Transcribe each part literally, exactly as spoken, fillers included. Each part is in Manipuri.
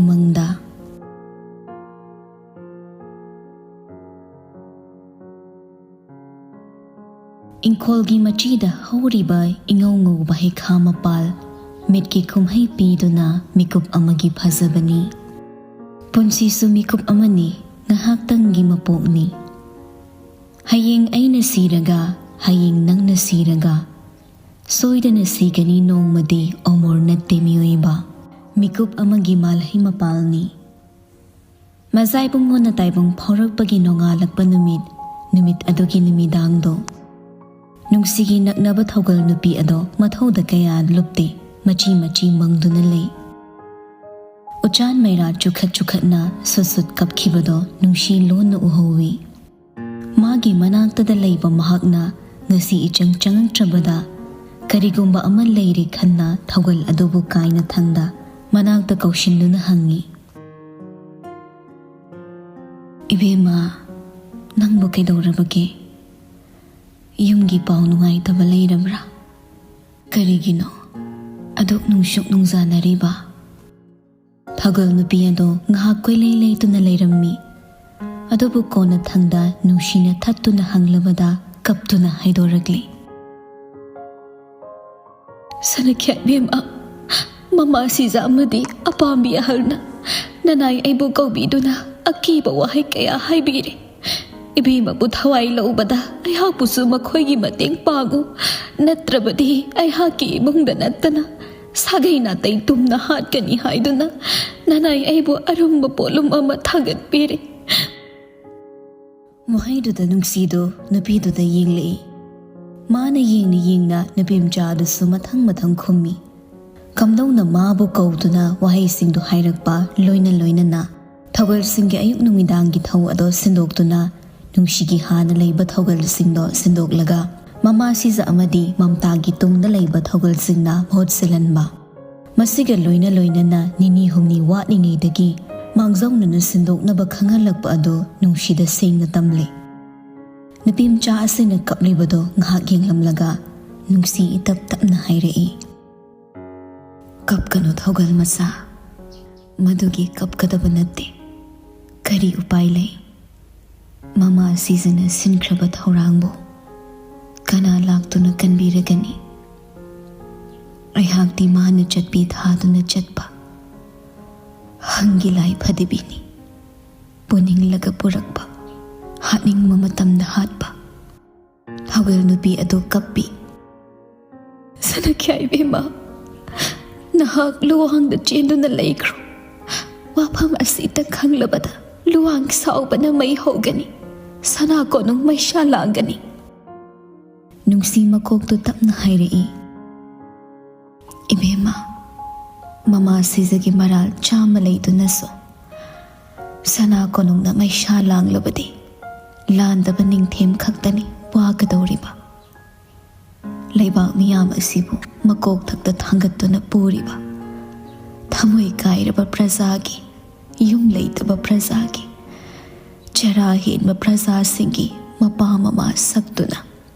ꯎꯃꯪꯗ꯫ ꯏꯪꯈꯣꯜꯒꯤ ꯃꯆꯤꯗ ꯍꯧꯔꯤꯕ ꯏꯉꯧ ꯉꯧꯕ ꯍꯩꯈꯥ ꯃꯄꯥꯜ, ꯃꯤꯠꯀꯤ ꯀꯨꯝꯍꯩ ꯄꯤꯗꯨꯅ ꯃꯤꯀꯨꯞ ꯑꯃꯒꯤ ꯐꯖꯕꯅꯤ꯫ ꯄꯨꯟꯁꯤꯁꯨ ꯃꯤꯀꯨꯞ ꯑꯃꯅꯤ, ꯉꯥꯏꯍꯥꯛꯇꯪꯒꯤ ꯃꯄꯣꯛꯅꯤ꯫ ꯍꯌꯦꯡ ꯑꯩꯅ ꯁꯤꯔꯒ, ꯍꯌꯦꯡ ꯅꯪꯅ ꯁꯤꯔꯒ, ꯁꯣꯏꯗꯅ ꯁꯤꯒꯅꯤ ꯅꯣꯡꯃꯗꯤ꯫ ꯑꯃꯣꯔ ꯅꯠꯇꯦ ꯃꯤꯑꯣꯏꯕ, ꯃꯤꯀꯨꯞ ꯑꯃꯒꯤ ꯃꯥꯜꯍꯩ ꯃꯄꯥꯜꯅꯤ꯫ ꯃꯖꯥꯏꯕꯨꯡꯉꯣꯟꯅ ꯇꯥꯏꯕꯪ ꯐꯥꯎꯔꯛꯄꯒꯤ ꯅꯣꯡꯉꯥꯜꯂꯛꯄ ꯅꯨꯃꯤꯠ, ꯅꯨꯃꯤꯠ ꯑꯗꯨꯒꯤ ꯅꯨꯃꯤꯗꯥꯡꯗꯣ, ꯅꯨꯡꯁꯤꯒꯤ ꯅꯛꯅꯕ ꯊꯧꯒꯜ ꯅꯨꯄꯤ ꯑꯗꯣ ꯃꯊꯧꯗ ꯀꯌꯥ ꯂꯨꯞꯇꯦ, ꯃꯆꯤ ꯃꯆꯤ ꯃꯪꯗꯨꯅ ꯂꯩ꯫ ꯎꯆꯥꯟ ꯃꯩꯔꯥ ꯆꯨꯈꯠ ꯆꯨꯈꯠꯅ ꯁꯨꯠ ꯁꯨꯠ ꯀꯞꯈꯤꯕꯗꯣ ꯅꯨꯡꯁꯤ ꯂꯣꯟꯅ ꯎꯍꯧꯏ꯫ ꯃꯥꯒꯤ ꯃꯅꯥꯛꯇꯗ ꯂꯩꯕ ꯃꯍꯥꯛꯅ ꯉꯁꯤ ꯏꯆꯪ ꯆꯪꯉꯛꯇ꯭ꯔꯕꯗ ꯀꯔꯤꯒꯨꯝꯕ ꯑꯃ ꯂꯩꯔꯦ ꯈꯟꯅ ꯊꯧꯒꯜ ꯑꯗꯨꯕꯨ ꯀꯥꯏꯅ ꯊꯪꯗ ꯃꯅꯥꯛꯇ ꯀꯧꯁꯤꯟꯗꯨꯅ ꯍꯪꯉꯤ, "ꯏꯕꯦꯝꯃ, ꯅꯪꯕꯨ ꯀꯩꯗꯧꯔꯕꯒꯦ? ꯌꯨꯝꯒꯤ ꯄꯥꯎ ꯅꯨꯡꯉꯥꯏꯇꯕ ꯂꯩꯔꯕ꯭ꯔꯥ? ꯀꯔꯤꯒꯤꯅꯣ ꯑꯗꯨꯛ ꯅꯨꯡꯁꯨꯛ ꯅꯨꯡꯖꯥꯅꯔꯤꯕ?" ꯊꯧꯒꯜ ꯅꯨꯄꯤ ꯑꯗꯣ ꯉꯥꯏꯍꯥꯛ ꯀꯣꯏꯂꯩ ꯂꯩꯇꯨꯅ ꯂꯩꯔꯝꯃꯤ꯫ ꯑꯗꯨꯕꯨ ꯀꯣꯟꯅ ꯊꯪꯗ ꯅꯨꯡꯁꯤꯅ ꯊꯠꯇꯨꯅ ꯍꯪꯂꯕꯗ ꯀꯞꯇꯨꯅ ꯍꯥꯏꯗꯣꯔꯛꯂꯤ, "ꯁꯅꯈ꯭ꯌꯥꯠ ꯏꯕꯦꯝꯃ, ꯃꯃꯥ ꯁꯤꯖ ꯑꯃꯗꯤ ꯑꯄꯥꯝꯕꯤ ꯑꯍꯜꯅ ꯅꯅꯥꯏ ꯑꯩꯕꯨ ꯀꯧꯕꯤꯗꯨꯅ ꯑꯀꯤꯕ ꯋꯥꯍꯩ ꯀꯌꯥ ꯍꯥꯏꯕꯤꯔꯦ꯫ ꯏꯕꯦꯝꯃꯕꯨ ꯊꯋꯥꯏ ꯂꯧꯕꯗ ꯑꯩꯍꯥꯛꯄꯨꯁꯨ ꯃꯈꯣꯏꯒꯤ ꯃꯇꯦꯡ ꯄꯥꯡꯉꯨ, ꯅꯠꯇ꯭ꯔꯕꯗꯤ ꯑꯩꯍꯥꯛꯀꯤ ꯏꯃꯨꯡꯗ ꯅꯠꯇꯅ ꯁꯥꯒꯩ ꯅꯥꯇꯩ ꯇꯨꯝꯅ ꯍꯥꯠꯀꯅꯤ ꯍꯥꯏꯗꯨꯅ ꯅꯅꯥꯏ ꯑꯩꯕꯨ ꯑꯔꯨꯝꯕ ꯄꯣꯠꯂꯨꯝ ꯑꯃ ꯊꯥꯡꯒꯠꯄꯤꯔꯦ꯫" ꯋꯥꯍꯩꯗꯨꯗ ꯅꯨꯡꯁꯤꯗꯨ ꯅꯨꯄꯤꯗꯨꯗ ꯌꯦꯡꯂꯛꯏ꯫ ꯃꯥꯅ ꯌꯦꯡꯅ ꯌꯦꯡꯅ ꯅꯨꯄꯤ ꯃꯆꯥ ꯑꯗꯨꯁꯨ ꯃꯊꯪ ꯃꯊꯪ ꯈꯨꯝꯃꯤ꯫ ꯀꯝꯗꯧꯅ ꯃꯥꯕꯨ ꯀꯧꯗꯨꯅ ꯋꯥꯍꯩꯁꯤꯡꯗꯨ ꯍꯥꯏꯔꯛꯄ ꯂꯣꯏꯅ ꯂꯣꯏꯅꯅ ꯊꯧꯒꯜꯁꯤꯡꯒꯤ ꯑꯌꯨꯛ ꯅꯨꯃꯤꯗꯥꯡꯒꯤ ꯊꯧ ꯑꯗꯣ ꯁꯤꯟꯗꯣꯛꯇꯨꯅ ꯅꯨꯡꯁꯤꯒꯤ ꯍꯥꯟꯅ ꯂꯩꯕ ꯊꯧꯒꯜꯁꯤꯡꯗꯣ ꯁꯤꯟꯗꯣꯛꯂꯒ ꯃꯃꯥ ꯁꯤꯖ ꯑꯃꯗꯤ ꯃꯝꯇꯥꯒꯤ ꯇꯨꯡꯗ ꯂꯩꯕ ꯊꯧꯒꯜꯁꯤꯡꯅ ꯃꯍꯨꯠ ꯁꯤꯜꯍꯟꯕ꯫ ꯃꯁꯤꯒ ꯂꯣꯏꯅ ꯂꯣꯏꯅꯅ ꯅꯤꯅꯤ ꯍꯨꯝꯅꯤ ꯋꯥꯠꯂꯤꯉꯩꯗꯒꯤ ꯃꯥꯡꯖꯧꯅꯅ ꯁꯤꯟꯗꯣꯛꯅꯕ ꯈꯪꯍꯜꯂꯛꯄ ꯑꯗꯨ ꯅꯨꯡꯁꯤꯗ ꯁꯦꯡꯅ ꯇꯝꯂꯦ꯫ ꯅꯨꯄꯤ ꯃꯆꯥ ꯑꯁꯤꯅ ꯀꯞꯂꯤꯕꯗꯨ ꯉꯥꯏꯍꯥꯛ ꯌꯦꯡꯂꯝꯂꯒ ꯅꯨꯡꯁꯤ ꯏꯇꯞ ꯇꯞꯅ ꯍꯥꯏꯔꯛꯏ, "ꯀꯞꯀꯅꯨ ꯊꯧꯒꯜ ꯃꯆꯥ, ꯃꯗꯨꯒꯤ ꯀꯞꯀꯗꯕ ꯅꯠꯇꯦ꯫ ꯀꯔꯤ ꯎꯄꯥꯏ ꯂꯩ? ꯃꯃꯥ ꯁꯤꯖꯅ ꯁꯤꯟꯈ꯭ꯔꯕ ꯊꯧꯔꯥꯡꯕꯨ ꯀꯅꯥ ꯂꯥꯛꯇꯨꯅ ꯀꯟꯕꯤꯔꯒꯅꯤ? ꯑꯩꯍꯥꯛꯇꯤ ꯃꯥꯅ ꯆꯠꯄꯤ ꯊꯥꯗꯨꯅ ꯆꯠꯄ ꯍꯪꯒꯤ ꯂꯥꯏ ꯐꯗꯤꯕꯤꯅꯤ꯫ ꯄꯨꯅꯤꯡꯂꯒ ꯄꯨꯔꯛꯄ, ꯍꯥꯠꯅꯤꯡꯕ ꯃꯇꯝꯗ ꯍꯥꯠꯄ ꯊꯥꯒꯜ ꯅꯨꯄꯤ ꯑꯗꯨ ꯀꯞꯄꯤ꯫ "ꯁꯅꯥꯈ꯭ꯌꯥ ꯏꯕꯦꯝꯃ, ꯅꯍꯥꯛ ꯂꯨꯋꯥꯡꯗ ꯆꯦꯟꯗꯨꯅ ꯂꯩꯈ꯭ꯔꯣ꯫ ꯋꯥꯐꯝ ꯑꯁꯤꯇ ꯈꯪꯂꯕꯗ ꯂꯨꯋꯥꯡ ꯁꯥꯎꯕꯅ ꯃꯩ ꯍꯧꯒꯅꯤ, ꯁꯅꯥ ꯀꯣꯅꯨꯡ ꯃꯩꯁꯥ ꯂꯥꯡꯒꯅꯤ"꯫ ꯅꯨꯡꯁꯤ ꯃꯀꯣꯛꯇꯨ ꯇꯞꯅ ꯍꯥꯏꯔꯛꯏ, "ꯏꯕꯦꯝꯃ, ꯃꯃꯥ ꯁꯤꯖꯒꯤ ꯃꯔꯥꯜ ꯆꯥꯝꯃ ꯂꯩꯗꯨꯅꯁꯨ ꯁꯅꯥ ꯀꯣꯅꯨꯡꯅ ꯃꯩꯁꯥ ꯂꯥꯡꯂꯕꯗꯤ ꯂꯥꯟꯗꯕ ꯅꯤꯡꯊꯦꯝ ꯈꯛꯇꯅꯤ ꯋꯥꯒꯗꯧꯔꯤꯕ꯫ ꯂꯩꯕꯥꯛ ꯃꯤꯌꯥꯝ ꯑꯁꯤꯕꯨ ꯃꯀꯣꯛꯊꯛꯇ ꯊꯥꯡꯒꯠꯇꯨꯅ ꯄꯨꯔꯤꯕ ꯊꯃꯣꯏ ꯀꯥꯏꯔꯕ ꯄ꯭ꯔꯖꯥꯒꯤ, ꯌꯨꯝ ꯂꯩꯇꯕ ꯄ꯭ꯔꯖꯥꯒꯤ, ꯆꯔꯥ ꯍꯦꯟꯕ ꯄ꯭ꯔꯖꯥꯁꯤꯡꯒꯤ ꯃꯄꯥ ꯃꯃꯥ ꯁꯛꯇꯨꯅ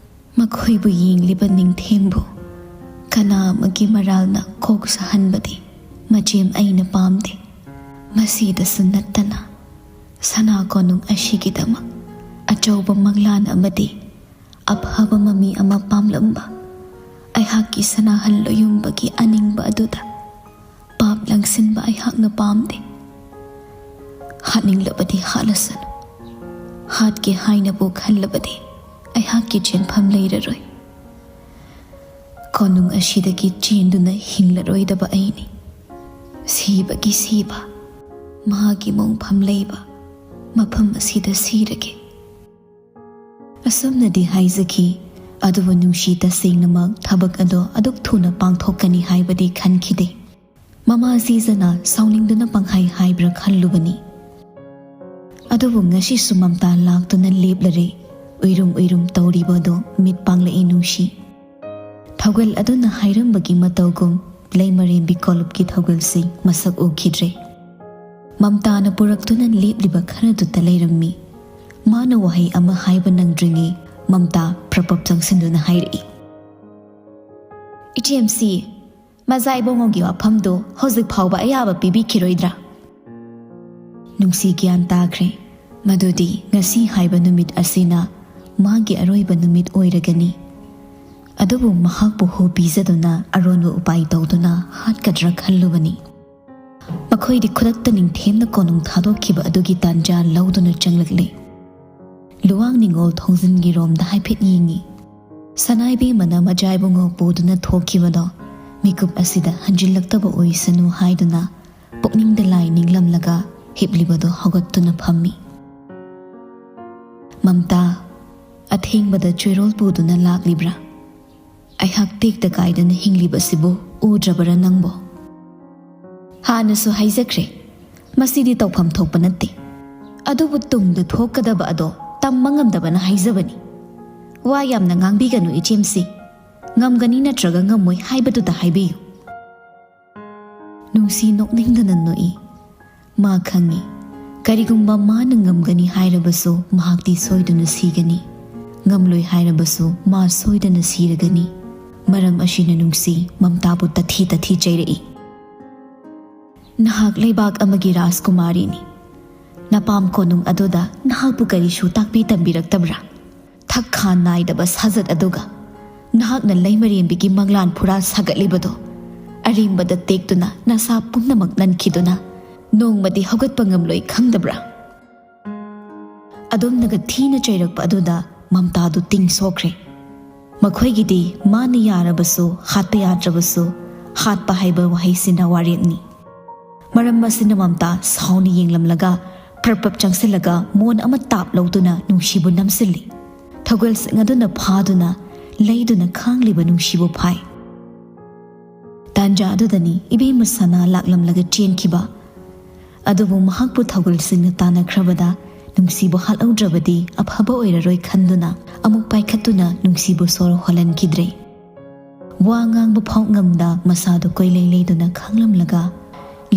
ꯃꯈꯣꯏꯕꯨ ꯌꯦꯡꯂꯤꯕ ꯅꯤꯡꯊꯦꯝꯕꯨ ꯀꯅꯥ ꯑꯃꯒꯤ ꯃꯔꯥꯜꯅ ꯀꯣꯛ ꯁꯥꯍꯟꯕꯗꯤ ꯃꯆꯦꯝ ꯑꯩꯅ ꯄꯥꯝꯗꯦ꯫ ꯃꯁꯤꯗꯁꯨ ꯅꯠꯇꯅ ꯁꯅꯥ ꯀꯣꯅꯨꯡ ꯑꯁꯤꯒꯤꯗꯃꯛ ꯑꯆꯧꯕ ꯃꯪꯂꯥꯟ ꯑꯃꯗꯤ ꯑꯐꯕ ꯃꯃꯤ ꯑꯃ ꯄꯥꯝꯂꯝꯕ ꯑꯩꯍꯥꯛꯀꯤ ꯁꯅꯥꯍꯟ ꯂꯣꯌꯨꯝꯕꯒꯤ ꯑꯅꯤꯡꯕ ꯑꯗꯨꯗ ꯄꯥꯞ ꯂꯪꯁꯤꯟꯕ ꯑꯩꯍꯥꯛꯅ ꯄꯥꯝꯗꯦ꯫ ꯍꯥꯠꯅꯤꯡꯂꯕꯗꯤ ꯍꯥꯠꯂꯁꯅꯨ꯫ ꯍꯥꯠꯀꯦ ꯍꯥꯏꯅꯕꯨ ꯈꯜꯂꯕꯗꯤ ꯑꯩꯍꯥꯛꯀꯤ ꯆꯦꯟꯐꯝ ꯂꯩꯔꯔꯣꯏ꯫ ꯀꯣꯅꯨꯡ ꯑꯁꯤꯗꯒꯤ ꯆꯦꯟꯗꯨꯅ ꯍꯤꯡꯂꯔꯣꯏꯗꯕ ꯑꯩꯅꯤ꯫ ꯁꯤꯕꯒꯤ ꯁꯤꯕ, ꯃꯥꯒꯤ ꯃꯣꯡꯐꯝ ꯂꯩꯕ ꯃꯐꯝ ꯑꯁꯤꯗ ꯁꯤꯔꯒꯦ꯫ ꯑꯁꯨꯝꯅꯗꯤ ꯍꯥꯏꯖꯈꯤ꯫ ꯑꯗꯨꯕꯨ ꯅꯨꯡꯁꯤ ꯇꯁꯦꯡꯅꯃꯛ ꯊꯕꯛ ꯑꯗꯣ ꯑꯗꯨꯛ ꯊꯨꯅ ꯄꯥꯡꯊꯣꯛꯀꯅꯤ ꯍꯥꯏꯕꯗꯤ ꯈꯟꯈꯤꯗꯦ꯫ ꯃꯃꯥ ꯁꯤꯖꯅ ꯁꯥꯎꯅꯤꯡꯗꯨꯅ ꯄꯪꯍꯥꯏ ꯍꯥꯏꯕ꯭ꯔꯥ ꯈꯜꯂꯨꯕꯅꯤ꯫ ꯑꯗꯨꯕꯨ ꯉꯁꯤꯁꯨ ꯃꯝꯇꯥ ꯂꯥꯛꯇꯨꯅ ꯂꯦꯞꯂꯔꯦ꯫ ꯎꯏꯔꯨꯝ ꯎꯏꯔꯨꯝ ꯇꯧꯔꯤꯕ ꯑꯗꯨ ꯃꯤꯠ ꯄꯥꯡꯂꯛꯏ ꯅꯨꯡꯁꯤ꯫ ꯊꯧꯒꯜ ꯑꯗꯨꯅ ꯍꯥꯏꯔꯝꯕꯒꯤ ꯃꯇꯧꯒꯨꯝ ꯂꯩꯃꯔꯦꯝꯕꯤ ꯀꯣꯂꯨꯞꯀꯤ ꯊꯧꯒꯜꯁꯤꯡ ꯃꯁꯛ ꯎꯈꯤꯗ꯭ꯔꯦ꯫ ꯃꯝꯇꯥꯅ ꯄꯨꯔꯛꯇꯨꯅ ꯂꯦꯞꯂꯤꯕ ꯈꯔꯗꯨꯗ ꯂꯩꯔꯝꯃꯤ꯫ ꯃꯥꯅ ꯋꯥꯍꯩ ꯑꯃ ꯍꯥꯏꯕ ꯅꯪꯗ꯭ꯔꯤꯉꯩ ꯃꯝꯇꯥ ꯄ꯭ꯔꯄꯞ ꯆꯪꯁꯤꯟꯗꯨꯅ ꯍꯥꯏꯔꯛꯏ, "ꯏꯆꯦꯝꯁꯤ, ꯃꯖꯥ ꯏꯕꯨꯡꯉꯣꯒꯤ ꯋꯥꯐꯝꯗꯨ ꯍꯧꯖꯤꯛ ꯐꯥꯎꯕ ꯑꯌꯥꯕ ꯄꯤꯕꯤꯈꯤꯔꯣꯏꯗ꯭ꯔꯥ? ꯅꯨꯡꯁꯤ ꯒ꯭ꯌꯥꯟ ꯇꯥꯈ꯭ꯔꯦ ꯃꯗꯨꯗꯤ ꯉꯁꯤ ꯍꯥꯏꯕ ꯅꯨꯃꯤꯠ ꯑꯁꯤꯅ ꯃꯥꯒꯤ ꯑꯔꯣꯏꯕ ꯅꯨꯃꯤꯠ ꯑꯣꯏꯔꯒꯅꯤ꯫ ꯑꯗꯨꯕꯨ ꯃꯍꯥꯛꯄꯨ ꯍꯨ ꯄꯤꯖꯗꯨꯅ ꯑꯔꯣꯟꯕ ꯎꯄꯥꯏ ꯇꯧꯗꯨꯅ ꯍꯥꯠꯀꯗ꯭ꯔꯥ ꯈꯜꯂꯨꯕꯅꯤ꯫ ꯃꯈꯣꯏꯗꯤ ꯈꯨꯗꯛꯇ ꯅꯤꯡꯊꯦꯝꯅ ꯀꯣꯅꯨꯡ ꯊꯥꯗꯣꯛꯈꯤꯕ ꯑꯗꯨꯒꯤ ꯇꯥꯟꯖꯥ ꯂꯧꯗꯨꯅ ꯆꯪꯂꯛꯂꯦ꯫ ꯂꯨꯋꯥꯡ ꯅꯤꯉꯣꯜ ꯊꯣꯡꯖꯤꯟꯒꯤ ꯔꯣꯝꯗ ꯍꯥꯏꯐꯦꯠ ꯌꯦꯡꯉꯤ꯫ ꯁꯅꯥꯏꯕꯦꯝꯃꯅ ꯃꯖꯥꯏꯕꯨꯡꯉꯣ ꯄꯨꯗꯨꯅ ꯊꯣꯛꯈꯤꯕꯗꯣ ꯃꯤꯀꯨꯞ ꯑꯁꯤꯗ ꯍꯟꯖꯤꯜꯂꯛꯇꯕ ꯑꯣꯏꯁꯅꯨ ꯍꯥꯏꯗꯨꯅ ꯄꯨꯛꯅꯤꯡꯗ ꯂꯥꯏ ꯅꯤꯡꯂꯝꯂꯒ ꯍꯤꯞꯂꯤꯕꯗꯣ ꯍꯧꯒꯠꯇꯨꯅ ꯐꯝꯃꯤ꯫ "ꯃꯝꯇꯥ, ꯑꯊꯦꯡꯕꯗ ꯆꯣꯏꯔꯣꯜ ꯄꯨꯗꯨꯅ ꯂꯥꯛꯂꯤꯕ꯭ꯔꯥ? ꯑꯩꯍꯥꯛ ꯇꯦꯛꯇ ꯀꯥꯏꯗꯅ ꯍꯤꯡꯂꯤꯕꯁꯤꯕꯨ ꯎꯗ꯭ꯔꯕꯔꯥ ꯅꯪꯕꯣ?" "ꯍꯥꯟꯅꯁꯨ ꯍꯥꯏꯖꯈ꯭ꯔꯦ, ꯃꯁꯤꯗꯤ ꯇꯧꯐꯝ ꯊꯣꯛꯄ ꯅꯠꯇꯦ꯫ ꯑꯗꯨꯕꯨ ꯇꯨꯡꯗ ꯊꯣꯛꯀꯗꯕ ꯑꯗꯣ ꯇꯝꯕ ꯉꯝꯗꯕꯅ ꯍꯥꯏꯖꯕꯅꯤ꯫ ꯋꯥ ꯌꯥꯝꯅ ꯉꯥꯡꯕꯤꯒꯅꯨ ꯏꯆꯦꯝꯁꯤ꯫ ꯉꯝꯒꯅꯤ ꯅꯠꯇ꯭ꯔꯒ ꯉꯝꯃꯣꯏ ꯍꯥꯏꯕꯗꯨꯗ ꯍꯥꯏꯕꯤꯌꯨ꯫" ꯅꯨꯡꯁꯤ ꯅꯣꯛꯅꯤꯡꯗꯅ ꯅꯣꯛꯏ꯫ ꯃꯥ ꯈꯪꯏ, ꯀꯔꯤꯒꯨꯝꯕ ꯃꯥꯅ ꯉꯝꯒꯅꯤ ꯍꯥꯏꯔꯕꯁꯨ ꯃꯍꯥꯛꯇꯤ ꯁꯣꯏꯗꯅ ꯁꯤꯒꯅꯤ, ꯉꯝꯂꯣꯏ ꯍꯥꯏꯔꯕꯁꯨ ꯃꯥ ꯁꯣꯏꯗꯅ ꯁꯤꯔꯒꯅꯤ꯫ ꯃꯔꯝ ꯑꯁꯤꯅ ꯅꯨꯡꯁꯤ ꯃꯝꯇꯥꯕꯨ ꯇꯊꯤ ꯇꯊꯤ ꯆꯩꯔꯛꯏ꯫ "ꯅꯍꯥꯛ ꯂꯩꯕꯥꯛ ꯑꯃꯒꯤ ꯔꯥꯖꯀꯨꯃꯥꯔꯤꯅꯤ꯫ ꯅꯄꯥꯝ ꯀꯣꯅꯨꯡ ꯑꯗꯨꯗ ꯅꯍꯥꯛꯄꯨ ꯀꯔꯤꯁꯨ ꯇꯥꯛꯄꯤ ꯇꯝꯕꯤꯔꯛꯇꯕ꯭ꯔꯥ? ꯊꯛ ꯈꯥ ꯅꯥꯏꯗꯕ ꯁꯥꯖꯠ ꯑꯗꯨꯒ ꯅꯍꯥꯛꯅ ꯂꯩꯃꯔꯦꯝꯕꯤꯒꯤ ꯃꯪꯂꯥꯟ ꯐꯨꯔꯥ ꯁꯥꯒꯠꯂꯤꯕꯗꯣ ꯑꯔꯦꯝꯕꯗ ꯇꯦꯛꯇꯨꯅ ꯅꯁꯥ ꯄꯨꯝꯅꯃꯛ ꯅꯟꯈꯤꯗꯨꯅ ꯅꯣꯡꯃꯗꯤ ꯍꯧꯒꯠꯄ ꯉꯝꯂꯣꯏ ꯈꯪꯗꯕ꯭ꯔꯥ?" ꯑꯗꯨꯝꯅꯒ ꯊꯤꯅ ꯆꯩꯔꯛꯄ ꯑꯗꯨꯗ ꯃꯝꯇꯥꯗꯨ ꯇꯤꯡ ꯁꯣꯛꯈ꯭ꯔꯦ꯫ ꯃꯈꯣꯏꯒꯤꯗꯤ ꯃꯥꯅ ꯌꯥꯔꯕꯁꯨ, ꯍꯥꯠꯄ ꯌꯥꯗ꯭ꯔꯕꯁꯨ, ꯍꯥꯠꯄ ꯍꯥꯏꯕ ꯋꯥꯍꯩꯁꯤꯅ ꯋꯥꯔꯦꯞꯅꯤ꯫ ꯃꯔꯝ ꯑꯁꯤꯅ ꯃꯝꯇꯥ ꯁꯥꯎꯅ ꯌꯦꯡꯂꯝꯂꯒ ꯄ꯭ꯔꯞ ꯄ꯭ꯔꯞ ꯆꯪꯁꯤꯜꯂꯒ ꯃꯣꯟ ꯑꯃ ꯇꯥꯞ ꯂꯧꯗꯨꯅ ꯅꯨꯡꯁꯤꯕꯨ ꯅꯝꯁꯤꯜꯂꯤ꯫ ꯊꯧꯒꯜꯁꯤꯡ ꯑꯗꯨꯅ ꯐꯥꯗꯨꯅ ꯂꯩꯗꯨꯅ ꯈꯥꯡꯂꯤꯕ ꯅꯨꯡꯁꯤꯕꯨ ꯐꯥꯏ꯫ ꯇꯥꯟꯖꯥ ꯑꯗꯨꯗꯅꯤ ꯏꯕꯦꯝꯃ ꯁꯅꯥ ꯂꯥꯛꯂꯝꯂꯒ ꯆꯦꯟꯈꯤꯕ꯫ ꯑꯗꯨꯕꯨ ꯃꯍꯥꯛꯄꯨ ꯊꯧꯒꯜꯁꯤꯡꯅ ꯇꯥꯟꯅꯈ꯭ꯔꯕꯗ ꯅꯨꯡꯁꯤꯕꯨ ꯍꯥꯠꯍꯧꯗ꯭ꯔꯕꯗꯤ ꯑꯐꯕ ꯑꯣꯏꯔꯔꯣꯏ ꯈꯟꯗꯨꯅ ꯑꯃꯨꯛ ꯄꯥꯏꯈꯠꯇꯨꯅ ꯅꯨꯡꯁꯤꯕꯨ ꯁꯣꯔ ꯍꯣꯜꯍꯟꯈꯤꯗ꯭ꯔꯦ꯫ ꯋꯥ ꯉꯥꯡꯕ ꯐꯥꯎ ꯉꯝꯗ ꯃꯁꯥꯗꯨ ꯀꯣꯏꯂꯩ ꯂꯩꯗꯨꯅ ꯈꯥꯡꯂꯝꯂꯒ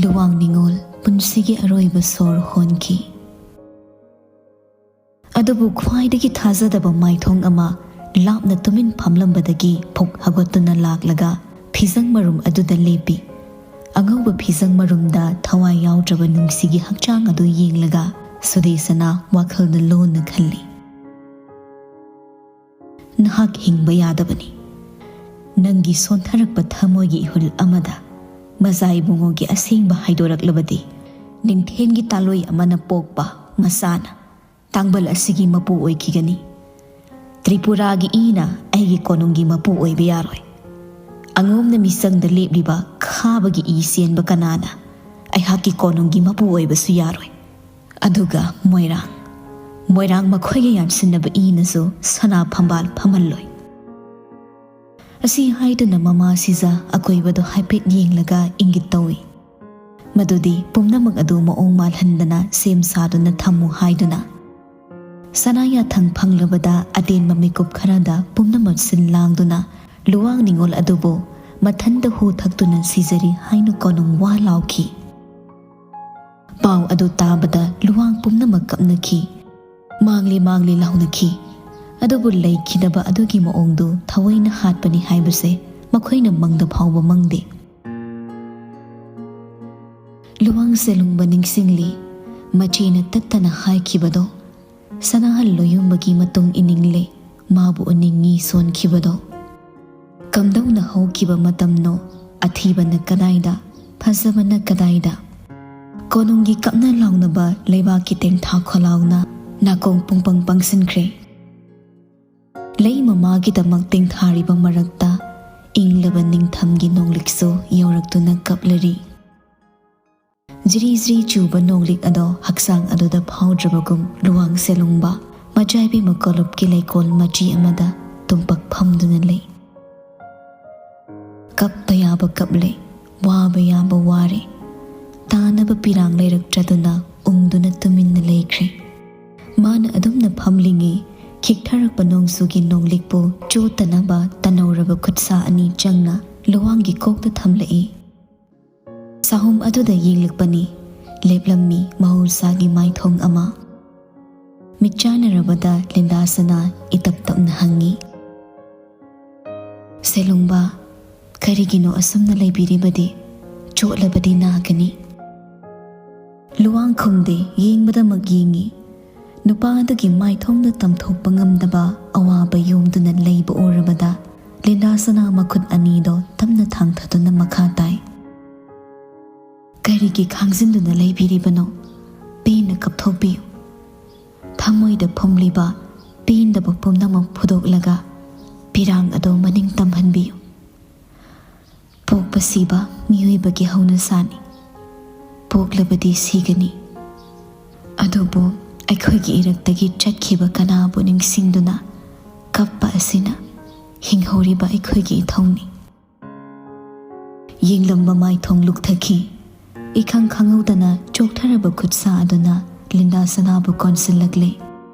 ꯂꯨꯋꯥꯡ ꯅꯤꯉꯣꯜ ꯄꯨꯟꯁꯤꯒꯤ ꯑꯔꯣꯏꯕ ꯁꯣꯔ ꯍꯣꯟꯈꯤ꯫ ꯑꯗꯨꯕꯨ ꯈ꯭ꯋꯥꯏꯗꯒꯤ ꯊꯥꯖꯗꯕ ꯃꯥꯏꯊꯣꯡ ꯑꯃ ꯂꯥꯞꯅ ꯇꯨꯃꯤꯟ ꯐꯝꯂꯝꯕꯗꯒꯤ ꯐꯨꯛ ꯍꯧꯒꯠꯇꯨꯅ ꯂꯥꯛꯂꯒ ꯐꯤꯖꯪ ꯃꯔꯨꯝ ꯑꯗꯨꯗ ꯂꯦꯞꯄꯤ꯫ ꯑꯉꯧꯕ ꯐꯤꯖꯪ ꯃꯔꯨꯝꯗ ꯊꯋꯥꯏ ꯌꯥꯎꯗ꯭ꯔꯕ ꯅꯨꯡꯁꯤꯒꯤ ꯍꯛꯆꯥꯡ ꯑꯗꯨ ꯌꯦꯡꯂꯒ ꯁꯨꯗꯦꯁꯅꯥ ꯋꯥꯈꯜꯗ ꯂꯣꯟꯅ ꯈꯜꯂꯤ꯫ "ꯅꯍꯥꯛ ꯍꯤꯡꯕ ꯌꯥꯗꯕꯅꯤ꯫ ꯅꯪꯒꯤ ꯁꯣꯟꯊꯔꯛꯄ ꯊꯃꯣꯏꯒꯤ ꯏꯍꯨꯜ ꯑꯃꯗ ꯃꯖꯥ ꯏꯕꯨꯡꯉꯣꯒꯤ ꯑꯁꯦꯡꯕ ꯍꯥꯏꯗꯣꯔꯛꯂꯕꯗꯤ, ꯅꯤꯡꯊꯦꯝꯒꯤ ꯇꯥꯂꯣꯏ ꯑꯃꯅ ꯄꯣꯛꯄ ꯃꯆꯥꯅ ꯇꯥꯡꯕꯜ ꯑꯁꯤꯒꯤ ꯃꯄꯨ ꯑꯣꯏꯈꯤꯒꯅꯤ꯫ ꯇ꯭ꯔꯤꯄꯨꯔꯥꯒꯤ ꯏꯅ ꯑꯩꯒꯤ ꯀꯣꯅꯨꯡꯒꯤ ꯃꯄꯨ ꯑꯣꯏꯕ ꯌꯥꯔꯣꯏ꯫ ꯑꯉꯣꯝꯅ ꯃꯤꯆꯪꯗ ꯂꯦꯞꯂꯤꯕ ꯈꯥꯕꯒꯤ ꯏ ꯆꯦꯟꯕ ꯀꯅꯥꯅ ꯑꯩꯍꯥꯛꯀꯤ ꯀꯣꯅꯨꯡꯒꯤ ꯃꯄꯨ ꯑꯣꯏꯕꯁꯨ ꯌꯥꯔꯣꯏ꯫ ꯑꯗꯨꯒ ꯃꯣꯏꯔꯥꯡ, ꯃꯣꯏꯔꯥꯡ ꯃꯈꯣꯏꯒ ꯌꯥꯟꯁꯤꯟꯅꯕ ꯏꯅꯁꯨ ꯁꯅꯥ ꯐꯝꯕꯥꯜ ꯐꯝꯍꯜꯂꯣꯏ"꯫ ꯑꯁꯤ ꯍꯥꯏꯗꯨꯅ ꯃꯃꯥ ꯁꯤꯖ ꯑꯀꯣꯏꯕꯗꯣ ꯍꯥꯏꯐꯦꯠ ꯌꯦꯡꯂꯒ ꯏꯪꯒꯤꯠ ꯇꯧꯏ꯫ ꯃꯗꯨꯗꯤ ꯄꯨꯝꯅꯃꯛ ꯑꯗꯨ ꯃꯑꯣꯡ ꯃꯥꯜꯍꯟꯗꯅ ꯁꯦꯝ ꯁꯥꯗꯨꯅ ꯊꯝꯃꯨ ꯍꯥꯏꯗꯨꯅ꯫ ꯁꯅꯥ ꯌꯥꯊꯪ ꯐꯪꯂꯕꯗ ꯑꯇꯦꯟꯕ ꯃꯤꯀꯨꯞ ꯈꯔꯗ ꯄꯨꯝꯅꯃꯛ ꯁꯤꯜ ꯂꯥꯡꯗꯨꯅ ꯂꯨꯋꯥꯡ ꯅꯤꯉꯣꯜ ꯑꯗꯨꯕꯨ ꯃꯊꯟꯇ ꯍꯨ ꯊꯛꯇꯨꯅ ꯁꯤꯖꯔꯤ ꯍꯥꯏꯅ ꯀꯣꯅꯨꯡ ꯋꯥ ꯂꯥꯎꯈꯤ꯫ ꯄꯥꯎ ꯑꯗꯨ ꯇꯥꯕꯗ ꯂꯨꯋꯥꯡ ꯄꯨꯝꯅꯃꯛ ꯀꯞꯅꯈꯤ꯫ "ꯃꯥꯡꯂꯦ, ꯃꯥꯡꯂꯦ" ꯂꯥꯎꯅꯈꯤ꯫ ꯑꯗꯨꯕꯨ ꯂꯩꯈꯤꯗꯕ ꯑꯗꯨꯒꯤ ꯃꯑꯣꯡꯗꯨ ꯊꯑꯣꯏꯅ ꯍꯥꯠꯄꯅꯤ ꯍꯥꯏꯕꯁꯦ ꯃꯈꯣꯏꯅ ꯃꯪꯗ ꯐꯥꯎꯕ ꯃꯪꯗꯦ꯫ ꯂꯨꯋꯥꯡ ꯁꯦꯂꯨꯡꯕ ꯅꯤꯡꯁꯤꯡꯂꯤ꯫ ꯃꯆꯦꯅ ꯇꯠꯇꯅ ꯍꯥꯏꯈꯤꯕꯗꯣ, ꯁꯅꯥꯍꯜ ꯂꯣꯌꯨꯝꯕꯒꯤ ꯃꯇꯨꯡ ꯏꯅꯤꯡꯂꯦ, ꯃꯥꯕꯨ ꯎꯅꯤꯡꯉꯤ ꯁꯣꯟꯈꯤꯕꯗꯣ꯫ ꯀꯝꯗꯧꯅ ꯍꯧꯈꯤꯕ ꯃꯇꯝꯅꯣ? ꯑꯊꯤꯕꯅ ꯀꯗꯥꯏꯗ? ꯐꯖꯕꯅ ꯀꯗꯥꯏꯗ? ꯀꯣꯅꯨꯡꯒꯤ ꯀꯞꯅ ꯂꯥꯎꯅꯕ ꯂꯩꯕꯥꯛꯀꯤ ꯇꯦꯡꯊꯥ ꯈꯣꯂꯥꯎꯅ ꯅꯥꯀꯣꯡ ꯄꯨꯡꯄꯪ ꯄꯪꯁꯤꯟꯈ꯭ꯔꯦ꯫ ꯂꯩ ꯃꯃꯥꯒꯤꯗꯃꯛ ꯇꯦꯡꯊꯥꯔꯤꯕ ꯃꯔꯛꯇ ꯏꯪꯂꯕ ꯅꯤꯡꯊꯝꯒꯤ ꯅꯣꯡꯂꯤꯛꯁꯨ ꯌꯧꯔꯛꯇꯨꯅ ꯀꯞꯂꯔꯤ꯫ ꯖꯤꯔꯤ ꯖꯤꯔꯤ ꯆꯨꯕ ꯅꯣꯡꯂꯤꯛ ꯑꯗꯣ ꯍꯛꯆꯥꯡ ꯑꯗꯨꯗ ꯐꯥꯎꯗ꯭ꯔꯕꯒꯨꯝ ꯂꯨꯋꯥꯡ ꯁꯦꯂꯨꯡꯕ ꯃꯆꯥꯏꯕꯤ ꯃꯀꯣꯂꯨꯞꯀꯤ ꯂꯩꯀꯣꯜ ꯃꯆꯤ ꯑꯃꯗ ꯇꯨꯝꯄꯛ ꯐꯝꯗꯨꯅ ꯂꯩ꯫ ꯀꯞꯄ ꯌꯥꯕ ꯀꯞꯂꯦ, ꯋꯥꯕ ꯌꯥꯕ ꯋꯥꯔꯦ꯫ ꯇꯥꯅꯕ ꯄꯤꯔꯥꯡ ꯂꯩꯔꯛꯇ꯭ꯔꯗꯨꯅ ꯎꯪꯗꯨꯅ ꯇꯨꯃꯤꯟꯅ ꯂꯩꯈ꯭ꯔꯦ꯫ ꯃꯥꯅ ꯑꯗꯨꯝꯅ ꯐꯝꯂꯤꯉꯩ ꯈꯤꯛꯊꯔꯛꯄ ꯅꯣꯡꯖꯨꯒꯤ ꯅꯣꯡꯂꯤꯛꯄꯨ ꯆꯣꯠꯇꯅꯕ ꯇꯅꯧꯔꯕ ꯈꯨꯠꯁꯥ ꯑꯅꯤ ꯆꯪꯅ ꯂꯨꯋꯥꯡꯒꯤ ꯀꯣꯛꯇ ꯊꯝꯂꯛꯏ꯫ ꯆꯥꯍꯨꯝ ꯑꯗꯨꯗ ꯌꯦꯡꯂꯛꯄꯅꯤ꯫ ꯂꯦꯞꯂꯝꯃꯤ ꯃꯍꯧꯁꯥꯒꯤ ꯃꯥꯏꯊꯣꯡ ꯑꯃ꯫ ꯃꯤꯠ ꯆꯥꯟꯅꯔꯕꯗ ꯂꯤꯟꯗꯥꯁꯅꯥ ꯏꯇꯞ ꯇꯞꯅ ꯍꯪꯉꯤ, "ꯁꯦꯂꯨꯡꯕ, "ꯀꯔꯤꯒꯤꯅꯣ ꯑꯁꯨꯝꯅ ꯂꯩꯕꯤꯔꯤꯕꯗꯤ? ꯆꯣꯠꯂꯕꯗꯤ ꯅꯥꯒꯅꯤ꯫" ꯂꯨꯋꯥꯡ ꯈꯨꯝꯗꯦ, ꯌꯦꯡꯕꯗꯃꯛ ꯌꯦꯡꯉꯤ꯫ ꯅꯨꯄꯥ ꯑꯗꯨꯒꯤ ꯃꯥꯏꯊꯣꯡꯗ ꯇꯝꯊꯣꯛꯄ ꯉꯝꯗꯕ ꯑꯋꯥꯕ ꯌꯣꯝꯗꯨꯅ ꯂꯩꯕ ꯎꯔꯕꯗ, ꯂꯤꯟꯗꯥ ꯁꯅꯥ ꯃꯈꯨꯠ ꯑꯅꯤꯗꯣ ꯇꯞꯅ ꯊꯥꯡꯊꯗꯨꯅ ꯃꯈꯥ ꯇꯥꯏ꯫ "ꯀꯔꯤꯒꯤ ꯈꯥꯡꯖꯤꯟꯗꯨꯅ ꯂꯩꯕꯤꯔꯤꯕꯅꯣ? ꯄꯦꯟꯅ ꯀꯞꯊꯣꯛꯄꯤꯌꯨ꯫ ꯊꯃꯣꯏꯗ ꯐꯨꯝꯂꯤꯕ ꯄꯦꯟꯗꯕ ꯄꯨꯝꯅꯃꯛ ꯐꯨꯗꯣꯛꯂꯒ ꯄꯤꯔꯥꯡ ꯑꯗꯨ ꯃꯅꯤꯡ ꯇꯝꯍꯟꯕꯤꯌꯨ꯫ ꯄꯣꯛꯄ ꯁꯤꯕ ꯃꯤꯑꯣꯏꯕꯒꯤ ꯍꯧꯅꯁꯥꯅꯤ꯫ ꯄꯣꯛꯂꯕꯗꯤ ꯁꯤꯒꯅꯤ꯫ ꯑꯗꯨꯕꯨ ꯑꯩꯈꯣꯏꯒꯤ ꯏꯔꯛꯇꯒꯤ ꯆꯠꯈꯤꯕ ꯀꯅꯥꯕꯨ ꯅꯤꯡꯁꯤꯡꯗꯨꯅ ꯀꯞꯄ ꯑꯁꯤꯅ ꯍꯤꯡꯍꯧꯔꯤꯕ ꯑꯩꯈꯣꯏꯒꯤ ꯏꯊꯧꯅꯤ꯫" ꯌꯦꯡꯂꯝꯕ ꯃꯥꯏꯊꯣꯡ ꯂꯨꯛꯊꯈꯤ꯫ ꯏꯈꯪ ꯈꯪꯍꯧꯗꯅ ꯆꯣꯛꯊꯔꯕ ꯈꯨꯠꯁꯥ ꯑꯗꯨꯅ ꯂꯤꯟꯗꯥ ꯁꯅꯥꯕꯨ ꯀꯣꯟꯁꯤꯜꯂꯛꯂꯦ꯫